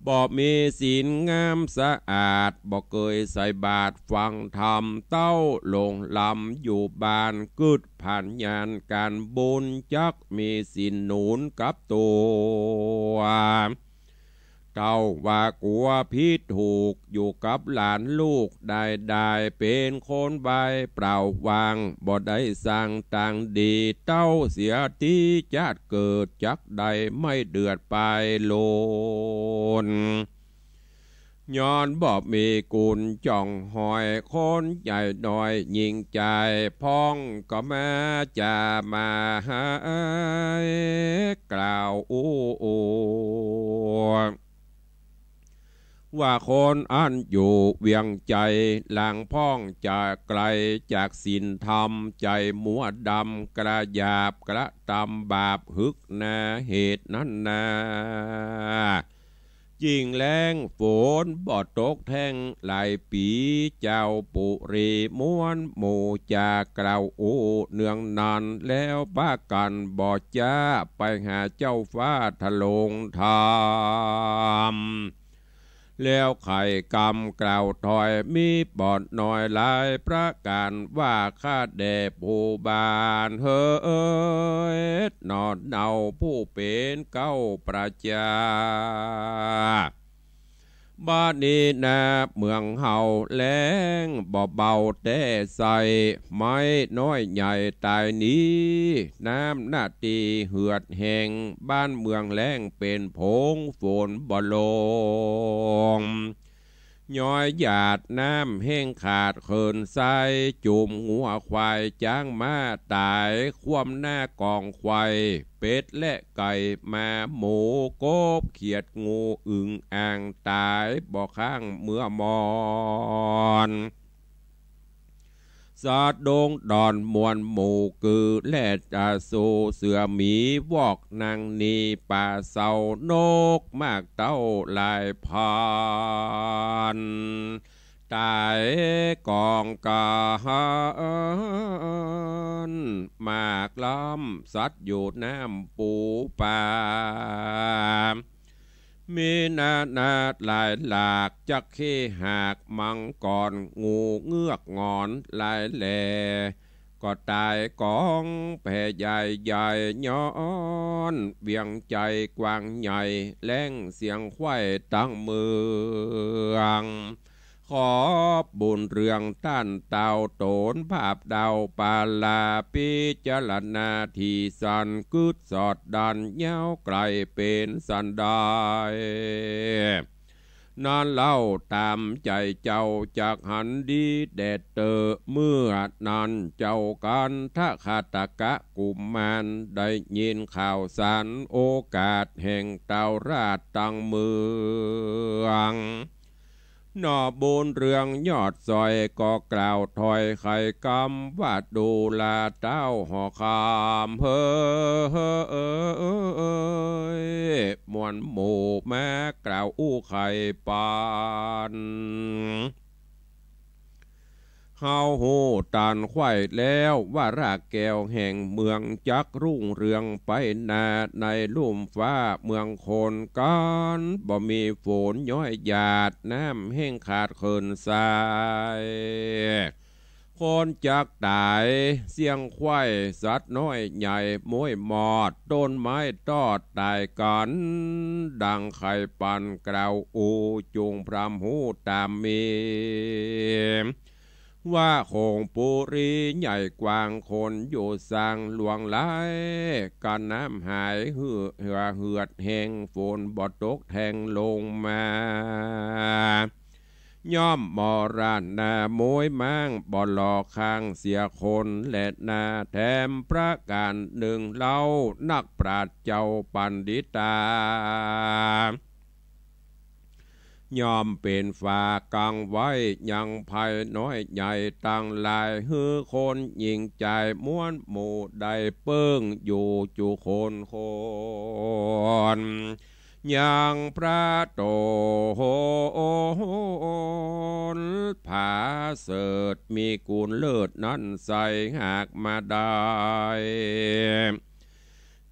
บ่มีศีลงามสะอาด บ่เกยใส่บาตรฟังธรรม เต้าหลงลำอยู่บ้าน กึ๊ดผานญาณก๋านบุญ จักมีศีลหนุนกับตั๋ว เต้าว่ากั๋วผิดถูก อยู่กับหลานลูกได้ได้ เป๋นคนใบ้เปล่าว่าง บ่ได้สร้างตางดี เต้าเสียตี้จาติเกิด จักได้ไม่เดือดไปโลน ย้อนบ่มีกุญจ้องหอย คนใหญ่น้อยยิ่งใจ๋ พ่องก็มาจะมาหายกล่าวอู้ ว่าคนอันอยู่เวียงใจ๋ ลางพ่องจะไก๋จากศีลธรรม ใจ๋มัวดำกระหยาบ กระตำบาปหึกนา เหตุนั้นนา ยิ่งแล้งฝนบ่ตกแท้งหลายปี๋ เจ้าปุรีมวลหมู่จะกล่าวอู้เนืองนั้น แล้วปากั๋นบ่จ๊าไปหาเจ้าฟ้าทะลงธรรม แล้วไขกำกล่าวถอย มีบ่น้อยหลายประก๋าน ว่าข้าแด่ผู้บ้านเฮย หนอเนาผู้เป๋นเก๊าประจา บ่านี้นาเมืองเฮาแล้งบ่เบาแต๊ใส่ ไม้น้อยใหญ่ต๋ายหนี น้ำนาตี้เหือดแห้ง บ้านเมืองแล้งเป๋นผง ฝนบ่ลง ย้อยหยาดน้ำแห้งขาดเขินไส้ จุ่มงัวควายจ๊างม้าต๋าย คว่ำหน้ากองไขว่ เป็ดและไก่หมาหมู กบเขียดงูอึ่งอ่างต๋าย บ่ค้างเมือมอน สัตว์ดงดอนมวลหมู่ กือและตาสู เสือหมีวอกนางนี ป๋าเสานกมากเต้าหลายพัน ต๋ายก๋องก๋าน หมากล้ำสัตว์อยู่น้ำปูปลา มีนานาหลายหลาก จั๊กเข้หาก มังกร งูเงือก หงอนหลายแหล่ ก็ต๋ายก๋องแผ่ใหญ่ใหญ่ ย้อนเวียงใจ๋กว้างใหญ่ แหลงเสียงไขว่ตังเมือง ขอบบุญเรืองต้านเต้า ต๋นภาพดาวปาลา พิจารณาถี่สัน กึ๊ดสอดดัน ยาวไก๋เป๋นสันดาย นั้นเล่าต๋ามใจ๋เจ้า จักหันดีแดดเต๊อะ เมื่อนั้นเจ้ากัณฑะคาตกะกุมาร ได้ยินข่าวสารโอกาสแห่งเต้าราชตังเมือง หน่อบุญเรืองยอดสอย ก็กล่าวถ้อยไขกำว่า ดูราเต้าหอคำเฮ้ย มวลหมู่มากล่าวอู้ไขปัน เฮาฮู้ตันไขว่แล้ว ว่ารากแก้วแห่งเมือง จักรุ่งเรืองไปหน้า ในลุ่มฟ้าเมืองคน กั๋นบ่มีฝนย้อยหยาด น้ำแห้งขาดเขินไส้ คนจักต๋ายเสี้ยงไขว่ สัตว์น้อยใหญ่ม้วยมอด ต้นไม้ตอดต๋ายกั๋น ดังไขปันกล่าวอู้ จุ่งพร่ำฮู้ต๋ามมี ว่าโขงปุรีใหญ่กว้าง คนอยู่สร้างหลวงหลาย กั๋นน้ำหายเหือด เหือดแห้ง ฝนบ่ตกแทงลงมา ย่อมมรณะม้วยม้าง บ่หลอกข้างเสียคนแลนา แถมประก๋านนึ่งเล่า นักปราชญ์เจ้าปัณฑิตา ย่อมเป๋นฝากังไว้ ยังภัยน้อยใหญ่ตังหลาย หื้อคนหญิงจายมวลหมู่ ได้เปิ้งอยู่จุคนคน ยังพระโตนผาเสริฐ มีกุณเลิศนั้นใส หากมาได้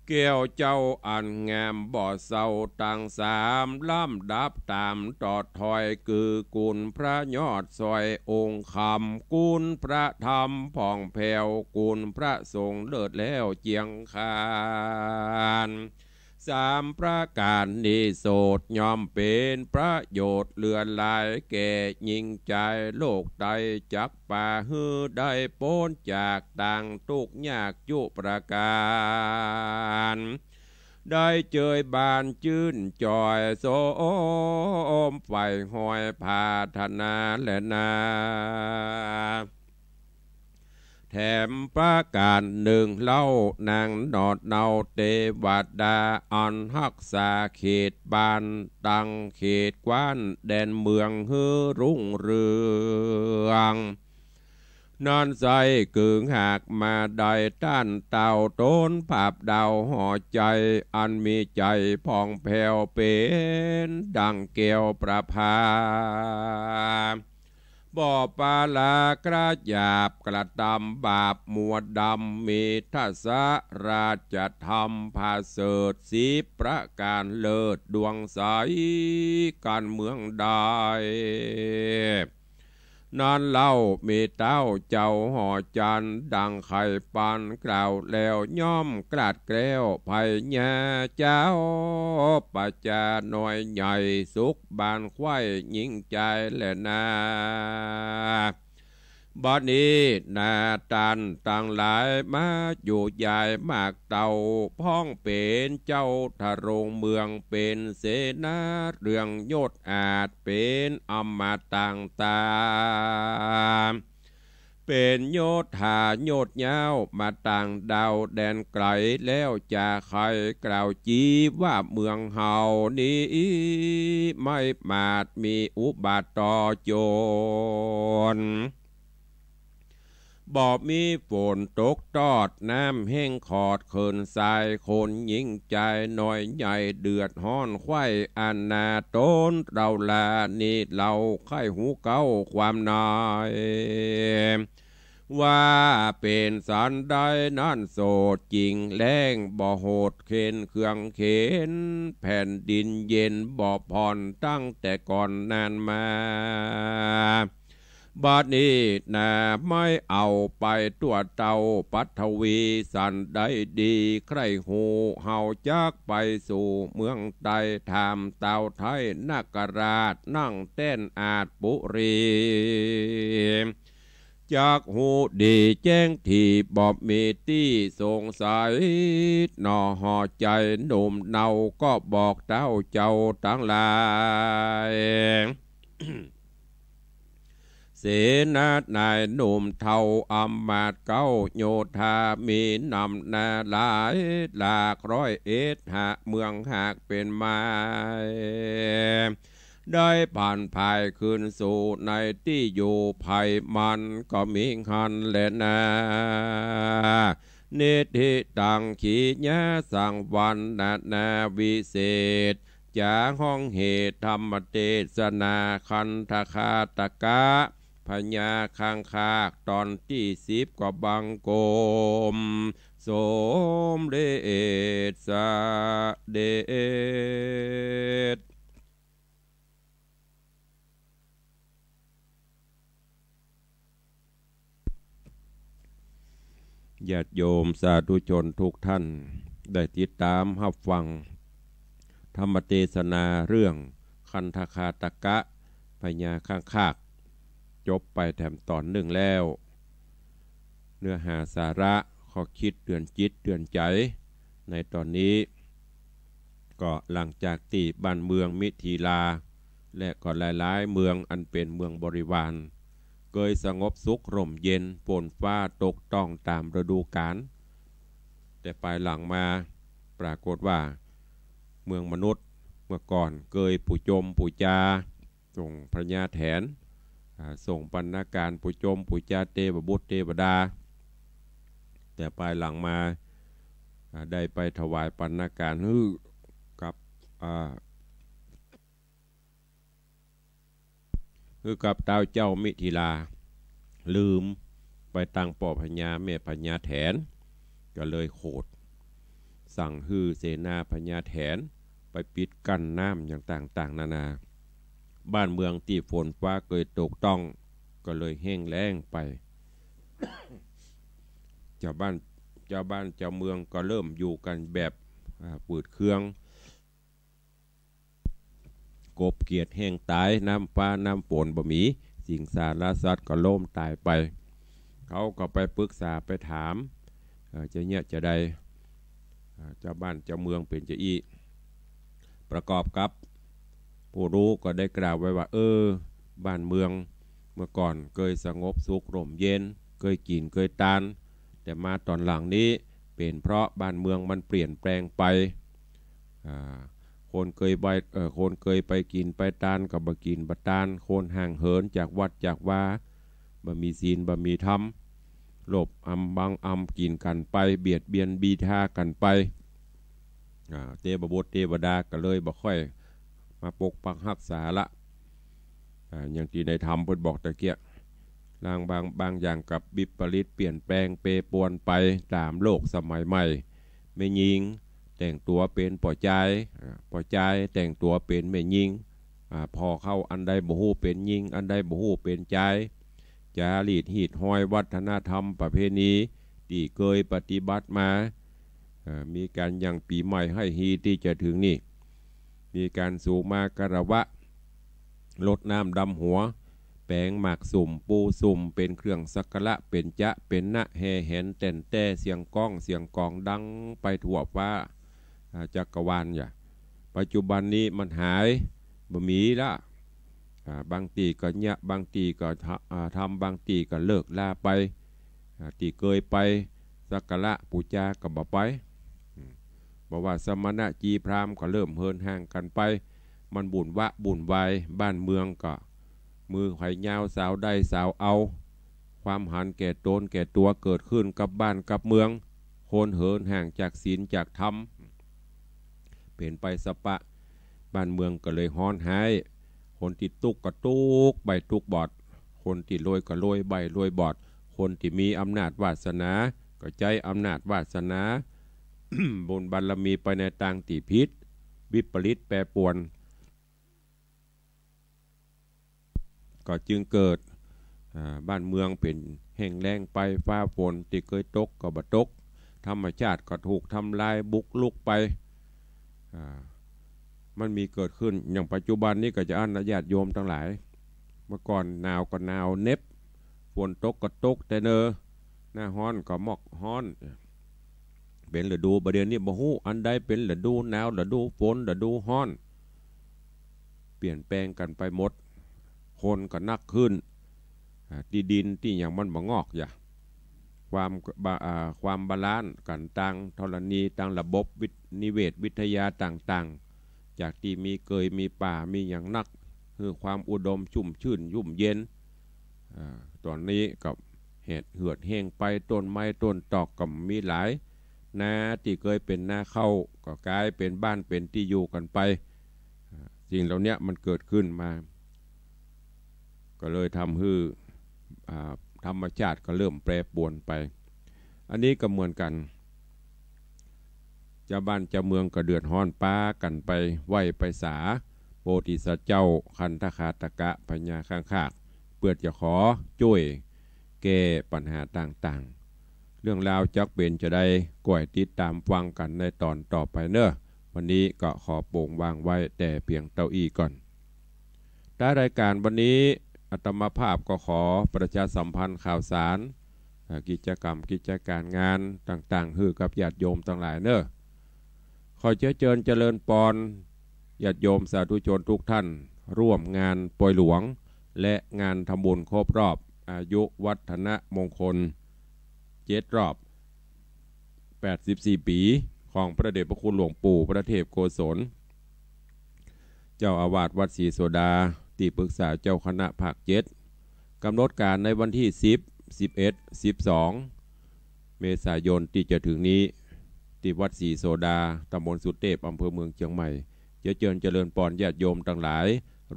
แก้วเจ้าอันงามบ่เศร้าตังสาม ลำดับต๋ามตอดถ้อย คือกุณพระยอดสอยองค์คำ กุณพระธรรมผ่องแผ้ว กุณพระสงฆ์เลิศแล้วเจียงคาน สามประก๋านนี้โสษ ย่อมเป๋นประโยชน์เหลือหลาย แก่หญิงจายโลกไตร จักปาหื้อได้ป๊นจากตางตุ๊กข์ยากจุประก๋าน ได้เจยบานจื้นจ่อย สมใฝ่ฮอยผาถนาแลนา แถมประก๋านนึ่งเล่า นางหนอดเนาเตวดา อันฮักษาเขตบ้าน ตังเขตแคว้นแดนเมือง หื้อรุ่งเรือง นั้นใส คือหากมาได้ต้านเต้า ต๋นภาพดาวหอใจ๋ อันมีใจ๋ผ่องแผ้ว เป๋นดังแก้วประภา บ่ปาลากระหยาบ กระตำบาปมัวดำ มีทัศราชธรรมผาเสริฐ สิบประก๋านเลิศดวงใส กั๋นเมืองได้ นั้นเล่ามีเต้าเจ้าหอจันทน์ ดังไขปันกล่าวแล้ว ย่อมกลาดแคล้ว พญาเจ้าประจาน้อยใหญ่ สุขบานไขว่หญิงจายแลนา บัดนี้นาต้านตังหลายมาอยู่ย้ายมากเต้า พ่องเป๋นเจ้าทรงเมือง เป๋นเสนาเรื่องยศอาจ เป๋นอำมาตย์ต่างต๋า เป๋นยศถายศยาวมาตั้งดาวแดนไกล แล้วจะใค่กล่าวจี๋ว่าเมืองเฮานี้ ไม่มาดมีอุบัติต่อโจร บ่มีฝนตกตอด น้ำแห้งขอดเขินทราย คนยิ่งจายน้อยใหญ่เดือดฮ้อน ใคว่อันนาต๋นเฮาลานี้ เฮาใค่ฮู้เก๊าความใน ว่าเป๋นสันใดนั้น โสดจิ่งแล้งบ่โหดเข็ญเครื่องเข็ญ แผ่นดินเย็นบ่ผ่อนตั้งแต่ก่อนนานมา บัดนี้นาไม่เอาไปตั๋วเต้าปัทวี สันใดดีใคร่ฮู้ เฮาจักไปสู่เมืองใต้ ถามเต้าไทยนาคราชนั่งแต้นอาชปุรี จักฮู้ดีแจ้งดีบ่มีตี้สงสัย หนอหอใจ๋หนุ่มเนาก็บอกเต้าเจ้าตังหลาย เสนานายหนุ่มเฒ่าอำมาตย์เก๊า โยธามีนำหน้าหลาย หลากร้อยเอ็ดหาเมืองหากเป๋นไม้ ได้ผันผายคืนสู่ในตี้อยู่ไพร่มันก็มีหั้นแลนา นิทธิตัง ขีณาสังวรรณนาวิเศษ จะฮ้องเหตุธรรมเตสนา คันธคาตกะ พญาข้างคาก ต๋อนตี้สิบ ก็บังคมสมเด็จเสด็จ ญาติโยมสาธุชนทุกท่าน ได้ติดต๋ามฮับฟังธรรมเตสนาเรื่องคันธคาตกะ พญาข้างคาก จบไปแถมต๋อนนึ่งแล้ว เนื้อหาสาระข้อคิดเตื๋อนจิตเตื๋อนใจ๋ในต๋อนนี้ ก็หลังจากตี้บ้านเมืองมิถิลา และก็หลายๆ เมืองอันเป๋นเมืองบริวาร เกยสงบสุขร่มเย็น ฝนฟ้าตกต้องต๋ามฤดูกาล แต่ปายหลังมาปรากฏว่า เมืองมนุษย์เมื่อก่อนเกยปู๋จมปู๋จา ส่งพญาแถน อ่า ส่งบรรณาการปู๋จมปู๋จาเตวบุตรเตวดา แต่ปายหลังมา อ่า ได้ไปถวายบรรณาการหื้อกับ อ่า หื้อกับเต้าเจ้ามิถิลา ลืมไปตังป้อพญาแม่พญาแถน ก็เลยโขด สั่งหื้อเสนาพญาแถนไปปิดกั้นน้ำอย่างต่างๆ นานา บ้านเมืองตี้ฝนฟ้าเกยตกต้อง ก็เลยแห้งแล้งไป เจ้าบ้าน เจ้าบ้านเจ้าเมืองก็เริ่มอยู่กั๋นแบบ อ่า ฝืดเคือง กบเขียดแห้งต๋าย น้ำฟ้าน้ำฝนบ่มี สิงสารสัตว์ก็ล้มต๋ายไป เขาก็ไปปรึกษาไปถาม เอ่อ จะเยียะจะใด อ่า เจ้าบ้านเจ้าเมืองเป๋นจาอี้ ประกอบกับผู้ฮู้ก็ได้กล่าวไว้ว่า เออ บ้านเมืองเมื่อก่อนเกยสงบสุขร่มเย็น เกยกิ๋นเกยตาน แต่มาต๋อนหลังนี้เป๋นเพราะบ้านเมืองมันเปลี่ยนแปลงไป อ่า คนเกยไป เอ่อ คนเกยไปกิ๋นไปตานก็บ่กิ๋นบ่ตาน คนห่างเหินจากวัดจากวา บ่มีศีลบ่มีธรรม โลภอำบังอำกิ๋นกั๋นไป เบียดเบียนบีทากั๋นไป อ่า เตวบุตรเตวดาก็เลยบ่ค่อยมาปกปักฮักษาละ อ่า อย่างตี้ในธรรมเปิ้นบอกตะเกียะ ลางบาง บางอย่างกับวิปริตเปลี่ยนแปลงเปรปรวนไปต๋ามโลกสมัยใหม่ แม่ญิงแต่งตั๋วเป๋นป้อจาย อ่า ป้อจายแต่งตั๋วเป๋นแม่ญิง อ่า ผ่อเข้าอันใดบ่ฮู้เป๋นญิง อันใดบ่ฮู้เป๋นจาย จารีตฮีตฮอยวัฒนธรรมประเพณีตี้เกยปฏิบัติมา เอ่อ มีก๋านยังปี๋ใหม่ไฮ่ฮีตี้จะเถิงนี่ มีก๋านสูมาคารวะ รดน้ำดำหัว แป๋งหมากสุมปูสุม เป๋นเครื่องสักการะ เป๋นจะเป๋นนะ แห่แหนแต่นแต้ เสียงก้องเสียงกองดังไปทั่วฟ้า อ่า จักรวาลอย่า ปัจจุบันนี้มันหาย บ่มีละ อ่า บางตี้ก็เยียะ บางตี้ก็ทำ อ่า ทำ บางตี้ก็เลิกลาไป อ่า ตี้เกยไปสักการะปู๋จาก็บ่ไป อืม บ่ว่าสมณะจีพราหมณ์ก็เริ่มเหินห่างกั๋นไป มันบุ่นวะบุ่นวาย บ้านเมืองก็ มือใผยาวสาวได้สาวเอา ความหันแก่ต๋นแก่ตั๋วเกิดขึ้นกับบ้านกับเมือง คนเหินห่างจากศีลจากธรรม เป๋นไปสะปะ บ้านเมืองก็เลยฮ้อนฮ้าย คนตี้ตุ๊กข์ก็ตุ๊กข์ใบ้ตุ๊กข์บอด คนตี้รวยก็รวยใบ้รวยบอด คนตี้มีอำนาจวาสนาก็ใจ๊อำนาจวาสนา บุญบารมีไปในตางตี้ผิด วิปริตแปรปรวน ก็จึงเกิด อ่า บ้านเมืองเป๋นแห้งแล้งไป ฟ้าฝนตี้เกยตกก็บ่ตก ธรรมชาติก็ถูกทำลายบุกรุกไป อ่า มันมีเกิดขึ้น อย่างปัจจุบันนี้ก็จะอั้นนะญาติโยมตังหลาย เมื่อก่อนหนาวก็หนาวเหน็บ ฝนตกก็ตกแต่เนอ หน้าฮ้อนก็มอกฮ้อน เป๋นฤดู บ่าเดี่ยวนี้บ่ฮู้อันใดเป๋นฤดูหนาว ฤดูฝน ฤดูฮ้อน เปลี่ยนแปลงกั๋นไปหมด คนก็นักขึ้น อ่า ตี้ดินตี้หยังมันบ่งอกอย่า ความบา อ่า ความบาลานซ์กั๋นตางธรณี ตางระบบวิท- นิเวศวิทยาต่างๆ จากตี้มีเกยมีป่ามีหยังนัก คือความอุดมชุ่มชื่นยุ่มเย็น อ่า ต๋อนนี้ก็แหดเหือดแห้งไป ต้นไม้ต้นตอกก็บ่มีหลาย นาตี้เกยเป๋นนาข้าวก็ก๋ายเป๋นบ้านเป๋นตี้อยู่กั๋นไป อ่า สิ่งเหล่านี้มันเกิดขึ้นมา ก็เลยทำหื้อ อ่า ธรรมชาติก็เริ่มแปรปรวนไป อันนี้ก็เหมือนกั๋น เจ้าบ้านเจ้าเมืองก็เดือดฮ้อน ปากั๋นไปไหว้ไปสา โพธิสัตว์เจ้าคันธคาตกะพญาข้างคาก เปื้อจะขอจ้วยแก้ปัญหาต่างๆ เรื่องราวจักเป๋นจาใด ก้อยติดต๋ามฟังกั๋นในต๋อนต่อไปเน่อ วันนี้ก็ขอโป๋งวางไว้แต่เปียงเต้าอี้ก่อน ท้ายรายการวันนี้ อาตมาภาพก็ขอประชาสัมพันธ์ข่าวสาร อ่า กิจกรรมกิจก๋านงานต่างๆ หื้อกับญาติโยมตังหลายเน่อ ขอเจื้อเจิญเจริญปอน ญาติโยมสาธุชนทุกท่าน ร่วมงานปอยหลวง และงานทำบุญครบรอบอายุวัฒนมงคล เจ็ดรอบ แปดสิบสี่ปี๋ ของพระเดชพระคุณหลวงปู่พระเทพโกศล เจ้าอาวาสวัดศรีโสดา ตี้ปรึกษาเจ้าคณะภาคเจ็ด ก๋ำหนดก๋านในวันตี้สิบ สิบเอ็ด สิบสอง เมษายนตี้จะเถิงนี้ ตี้วัดศรีโสดา ตำบลสุเตพ อำเภอเมืองเจียงใหม่ เจื้อเจิญเจริญปอนญาติโยมตังหลาย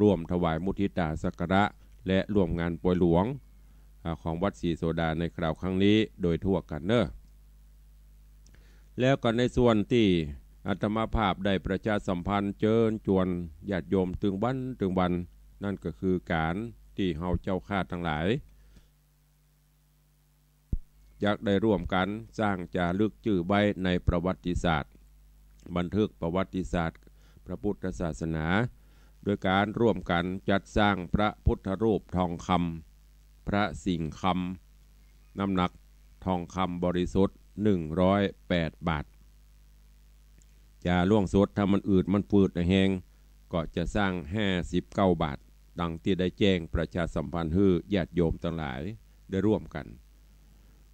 ร่วมถวายมุทิตาสักการะ และร่วมงานปอยหลวง อ่า ของวัดศรีโสดาในคราวครั้งนี้โดยทั่วกั๋นเน่อ แล้วก็ในส่วนตี้อาตมาภาพได้ประชาสัมพันธ์เจิญจวนญาติโยมตึงวันตึงวัน นั่นก็คือก๋านตี้เฮาเจ้าข้าตังหลาย จักได้ร่วมกั๋นสร้างจารึกจื้อไว้ในประวัติศาสตร์ บันทึกประวัติศาสตร์พระพุทธศาสนา โดยก๋านร่วมกั๋นจัดสร้างพระพุทธรูปทองคำ พระสิงห์คำ น้ำหนักทองคำบริสุทธิ์ หนึ่งร้อยแปดบาท จาล่วงสุด ถ้ามันอืดมันฝืดแฮง ก็จะสร้าง ห้าสิบเก้าบาท ดังตี้ได้แจ้งประชาสัมพันธ์หื้อญาติโยมตังหลายได้ร่วมกั๋น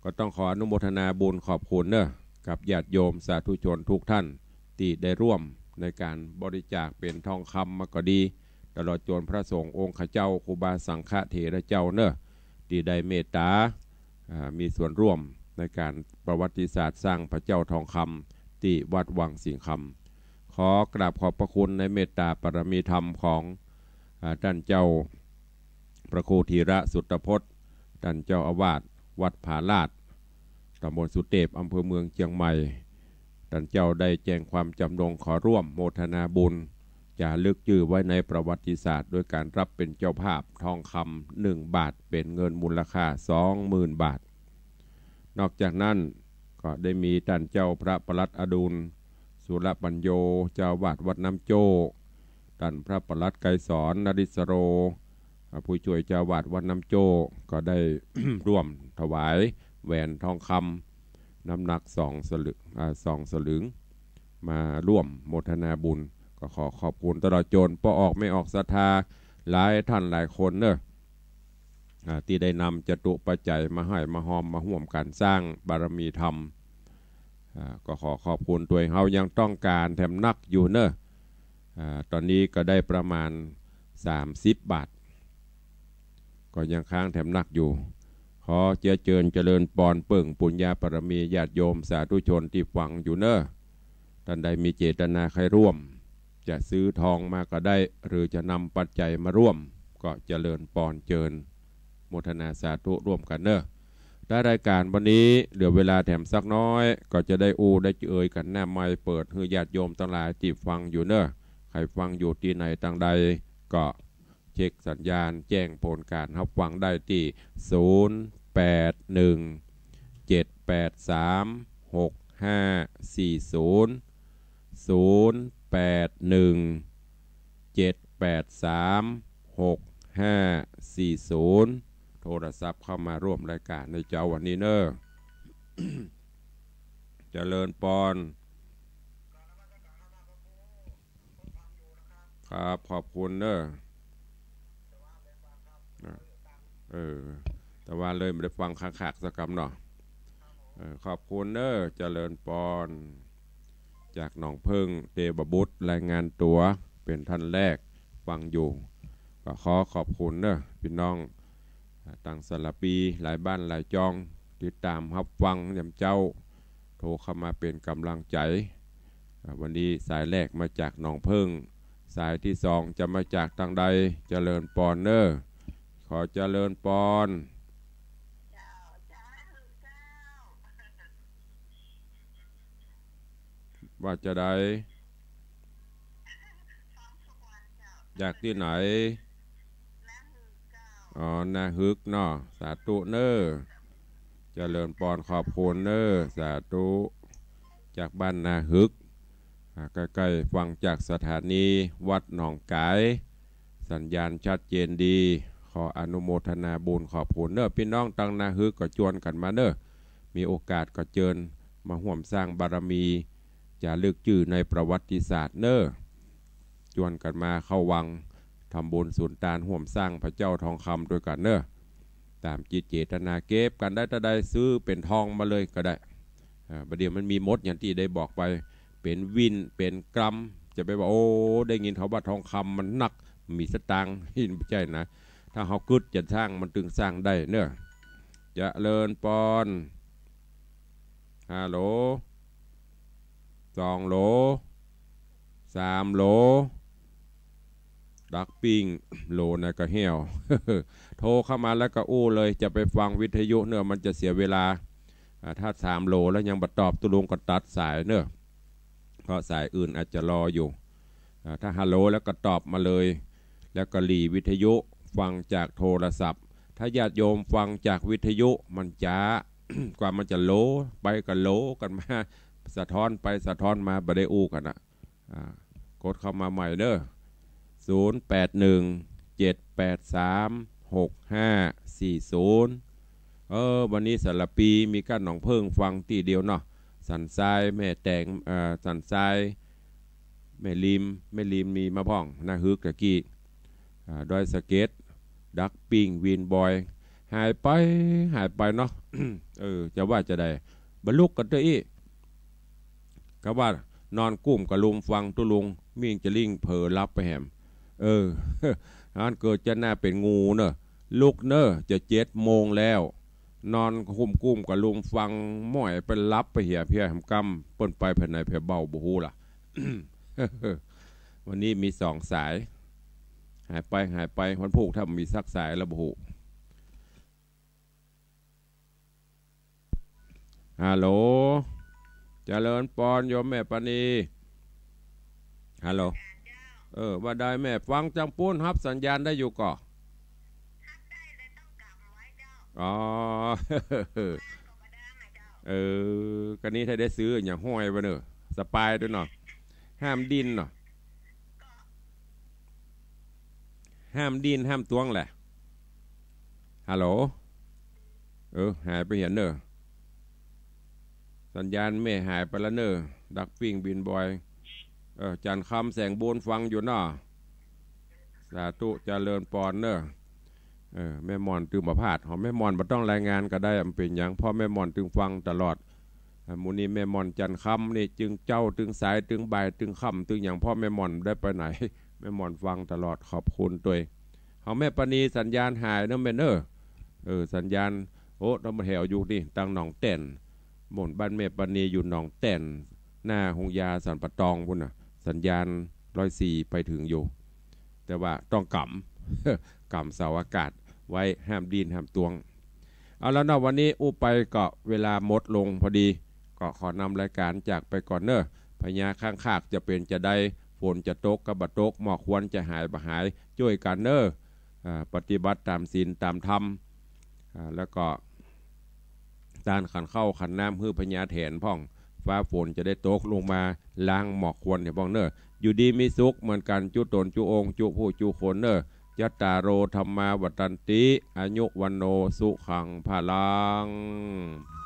ก็ต้องขออนุโมทนาบุญขอบคุณเน่อ กับญาติโยมสาธุชนทุกท่านตี้ได้ร่วมในก๋านบริจาคเป๋นทองคำมาก็ดี ตลอดจนพระสงฆ์องค์ข้าเจ้า ครูบาสังฆเถระเจ้าเน่อ ตี้ได้เมตตา อ่า มีส่วนร่วมในก๋านประวัติศาสตร์สร้างพระเจ้าทองคำตี้วัดวังสิงห์คำ ขอกราบขอบพระคุณในเมตตาปารมีธรรมของ อ่า ต้านเจ้าพระครูธีระสุตพจน์ ต้านเจ้าอาวาสวัดผาลาด ตำบลสุเตพ อำเภอเมืองเจียงใหม่ ต้านเจ้าได้แจ้งความจำนงขอร่วมโมทนาบุญ จารึกจื้อไว้ในประวัติศาสตร์ โดยก๋านรับเป๋นเจ้าภาพทองคำหนึ่งบาท เป๋นเงินมูลค่าสองหมื่นบาท นอกจากนั้นก็ได้มีต้านเจ้าพระปลัดอดุล สุรปัญโญ เจ้าอาวาสวัดน้ำโจ้ ต้านพระปลัดไกรสร นริศโร อ่า ผู้ช่วยเจ้าอาวาสวัดน้ำโจ้ก็ได้ ร่วมถวายแหวนทองคำน้ำหนักสองสลึง อ่า สองสลึง มาร่วมโมทนาบุญ ก็ขอขอบคุณตลอดจนป้อออกแม่ออกศรัทธาหลายท่านหลายคนเนอะ อ่า ตี้ได้นำจตุปัจจัยมาหื้อมาฮอมมาฮ่วมกั๋นสร้างบารมีธรรม อ่า ก็ขอขอบคุณตวย เฮายังต้องก๋านแถมนักอยู่เนอะ อ่า ต๋อนนี้ก็ได้ประมาณสามสิบบาท ก็ยังค้างแถมนักอยู่ ขอเจื้อเจิญเจริญปอนเปิ้งปุญญาบารมีญาติโยมสาธุชนตี้ฟังอยู่เนอะ ต้านใดมีเจตนาใค่ร่วม จะซื้อทองมาก็ได้ หรือจะนำปัจจัยมาร่วม ก็เจริญปอนเจิญโมทนาสาธุร่วมกั๋นเนอะ ท้ายรายก๋านวันนี้เหลือเวลาแถมสักน้อย ก็จะได้อู้ได้เอ่ยกั๋นหน้าไมค์ เปิดหื้อญาติโยมตังหลายตี้ฟังอยู่เนอะ ใผฟังอยู่ตี้ไหนตางใด ก็เช็คสัญญาณแจ้งผลก๋านฮับฟังได้ตี้ ศูนย์แปดหนึ่ง เจ็ดแปดสาม หกห้าสี่ศูนย์ ศูนย์แปดหนึ่ง เจ็ดแปดสาม หกห้าสี่ศูนย์ โทรศัพท์เข้ามาร่วมรายก๋านในเจ๊าวันนี้เนอะ เจริญปอน ครับ ขอบคุณเนอะ เออ แต่ว่าเลยบ่ได้ฟังคักๆ สักกำเนาะ เออ ขอบคุณเนอะ เจริญปอน จากหนองเพิ่งเตบบุตร รายงานตั๋วเป๋นท่านแรก ฟังอยู่ ก็ขอขอบคุณเนอะ ปี้น้อง อ่า ตังสารปี หลายบ้านหลายจอง ติดต๋ามฮับฟังยามเจ๊า โทรเข้ามาเป๋นก๋ำลังใจ๋ อ่า วันนี้สายแรกมาจากหนองเพิ่ง สายตี้สองจะมาจากตางใด เจริญปอนเนอะ ขอเจริญปอน ว่าจะใด จากตี้ไหน อ๋อ นาฮึกเนาะ สาธุเนอะ เจริญปอน ขอบคุณเนอะ สาธุ จากบ้านนาฮึก อ่า ใก้ๆ ฟังจากสถานีวัดหนองก๋าย สัญญาณชัดเจนดี ขออนุโมทนาบุญ ขอบคุณเนอะ ปี้น้องตังนาฮึกก็จวนกั๋นมาเนอะ มีโอกาสก็เจิญมาฮ่วมสร้างบารมี จ๋ารึกจื้อในประวัติศาสตร์เนอะ จวนกั๋นมาเข้าวัง ทำบุญสุนตานฮ่วมสร้างพระเจ้าทองคำตวยกั๋นเนอะ ต๋ามจิตเจตนา เก็บกั๋นได้เต้าใด ซื้อเป๋นทองมาเลยก็ได้ อ่า บ่าเดี่ยวมันมีหมดอย่างตี้ได้บอกไป เป๋นวิน เป๋นกรัม จะไปว่า โอ้ ได้ยินเขาว่าทองคำมันหนัก มีสตางค์ บ่ใจ้นะ ถ้าเฮากึ๊ดจะสร้างมันตึงสร้างได้เนอะ เจริญปอน ห้าโหล สองโหล สามโหล ดักปิ้ง โหลไหนก็แห้ว โทรเข้ามาแล้วก็อู้เลย จะไปฟังวิทยุเนอะ มันจะเสียเวลา อ่า ถ้าสามโหลแล้วยังบ่ตอบ ตุ๊ลุงก็ตัดสายเนอะ เพราะสายอื่นอาจจะรออยู่ อ่า ถ้าฮัลโหลแล้วก็ตอบมาเลย แล้วก็หลีวิทยุฟังจากโทรศัพท์ ถ้าญาติโยมฟังจากวิทยุมันจ๊า กว่ามันจะโหลไปก็โหลกั๋นมา สะท้อนไปสะท้อนมา บ่ได้อู้กั๋นนะ อ่า กดเข้ามาใหม่เด้อ ศูนย์แปดหนึ่ง เจ็ดแปดสาม หกห้าสี่ศูนย์ เออ วันนี้สารภีมีก้านหนองเพิ่งฟังตี้เดียวเนาะ สันทราย แม่แตง เอ่อ สันทราย แม่ริม แม่ริมมีมาพ่อง นาฮึกตะกี้ อ่า ดอยสะเก็ด ดักปิ้ง วินบอย หายไป หายไปเนาะ เออ จะว่าจะใด บ่ลุกกั๋นเตื้ออี้ กาว่านอนกุ้มกะลุมฟังตุ๊ลุง มิ่งจะลิ่งเผลอหลับไปแหม เออ อันเกิดจะหน้าเป๋นงูเนอะ ลุกเนอะ จะเจ็ดโมงแล้ว นอนกุ้มกุ้มกะลุมฟัง ม้อยไปหลับไปเหียเพียแหมกำ เปิ้นไปแผนไหนแผนเบ้าบ่ฮู้ล่ะ วันนี้มีสองสาย หายไป หายไป วันพูกถ้ามีสักสายแล้วบ่ฮู้ ฮัลโหล เจริญปอนโยมแม่ปานี ฮัลโหล เออ ว่าใดแม่ ฟังจังปู้น ฮับสัญญาณได้อยู่ก่อ อ๋อ เออ กะนี้ถ้าได้ซื้ออย่างห้อยไปเนอะ สบายตวยเนาะ ห้ามดิ้นเนาะ ห้ามดิ้น ห้ามตวงแหละ ฮัลโหล เออ หายไปเหียเน่อ สัญญาณแม่หายไปละเน่อ ดักปิ้งบินบอย เออ จันทร์คำแสงบุญฟังอยู่เนาะ สาธุเจริญปอนเน่อ เออ แม่หม่อนตึงบ่พลาด หอแม่หม่อนบ่ต้องรายงานก็ได้ มันเป๋นหยัง เพราะแม่หม่อนตึงฟังตลอด อ่า มื้อนี้แม่หม่อนจันทร์คำนี่ ตึงเจ๊า ตึงสาย ตึงบ่าย ตึงค่ำ ตึงหยัง เพราะแม่หม่อนได้ไปไหน แม่หม่อนฟังตลอด ขอบคุณตวย หอแม่ปานีสัญญาณหายเน่อแม่เน่อ เออ สัญญาณ โอ้ ต้องมาแถวอยู่นี่ ตังหนองแต่น หม่อนบ้านแม่ปานีอยู่หนองแต่น หน้าโฮงยาสันป่าตองปู้นน่ะ สัญญาณร้อยสี่ไปถึงอยู่ แต่ว่าต้องก๋ำ ก๋ำเสาอากาศไว้ ห้ามดิ้นห้ามตวง เอาละเนาะ วันนี้อู้ไปก็เวลาหมดลงพอดี ก็ขอนำรายการจากไปก่อนเน่อ พญาข้างคากจะเป๋นจะใด ฝนจะตกก็บ่ตก หมอกควันจะหายบ่หาย จ้วยกั๋นเน่อ อ่า ปฏิบัติต๋ามศีลต๋ามธรรม อ่า แล้วก็ ตานขันข้าวขันน้ำหื้อพญาแถนพ่อง ฟ้าฝนจะได้ตกลงมาล้างหมอกควันเหียพ่องเน่อ อยู่ดีมีสุขเหมือนกั๋นจุ๊ต๋นจุ๊องค์จุ๊ผู้จุ๊คนเน่อ จัตตาโร ธัมมา วัฑฒันติ อายุ วัณโณ สุขัง พลัง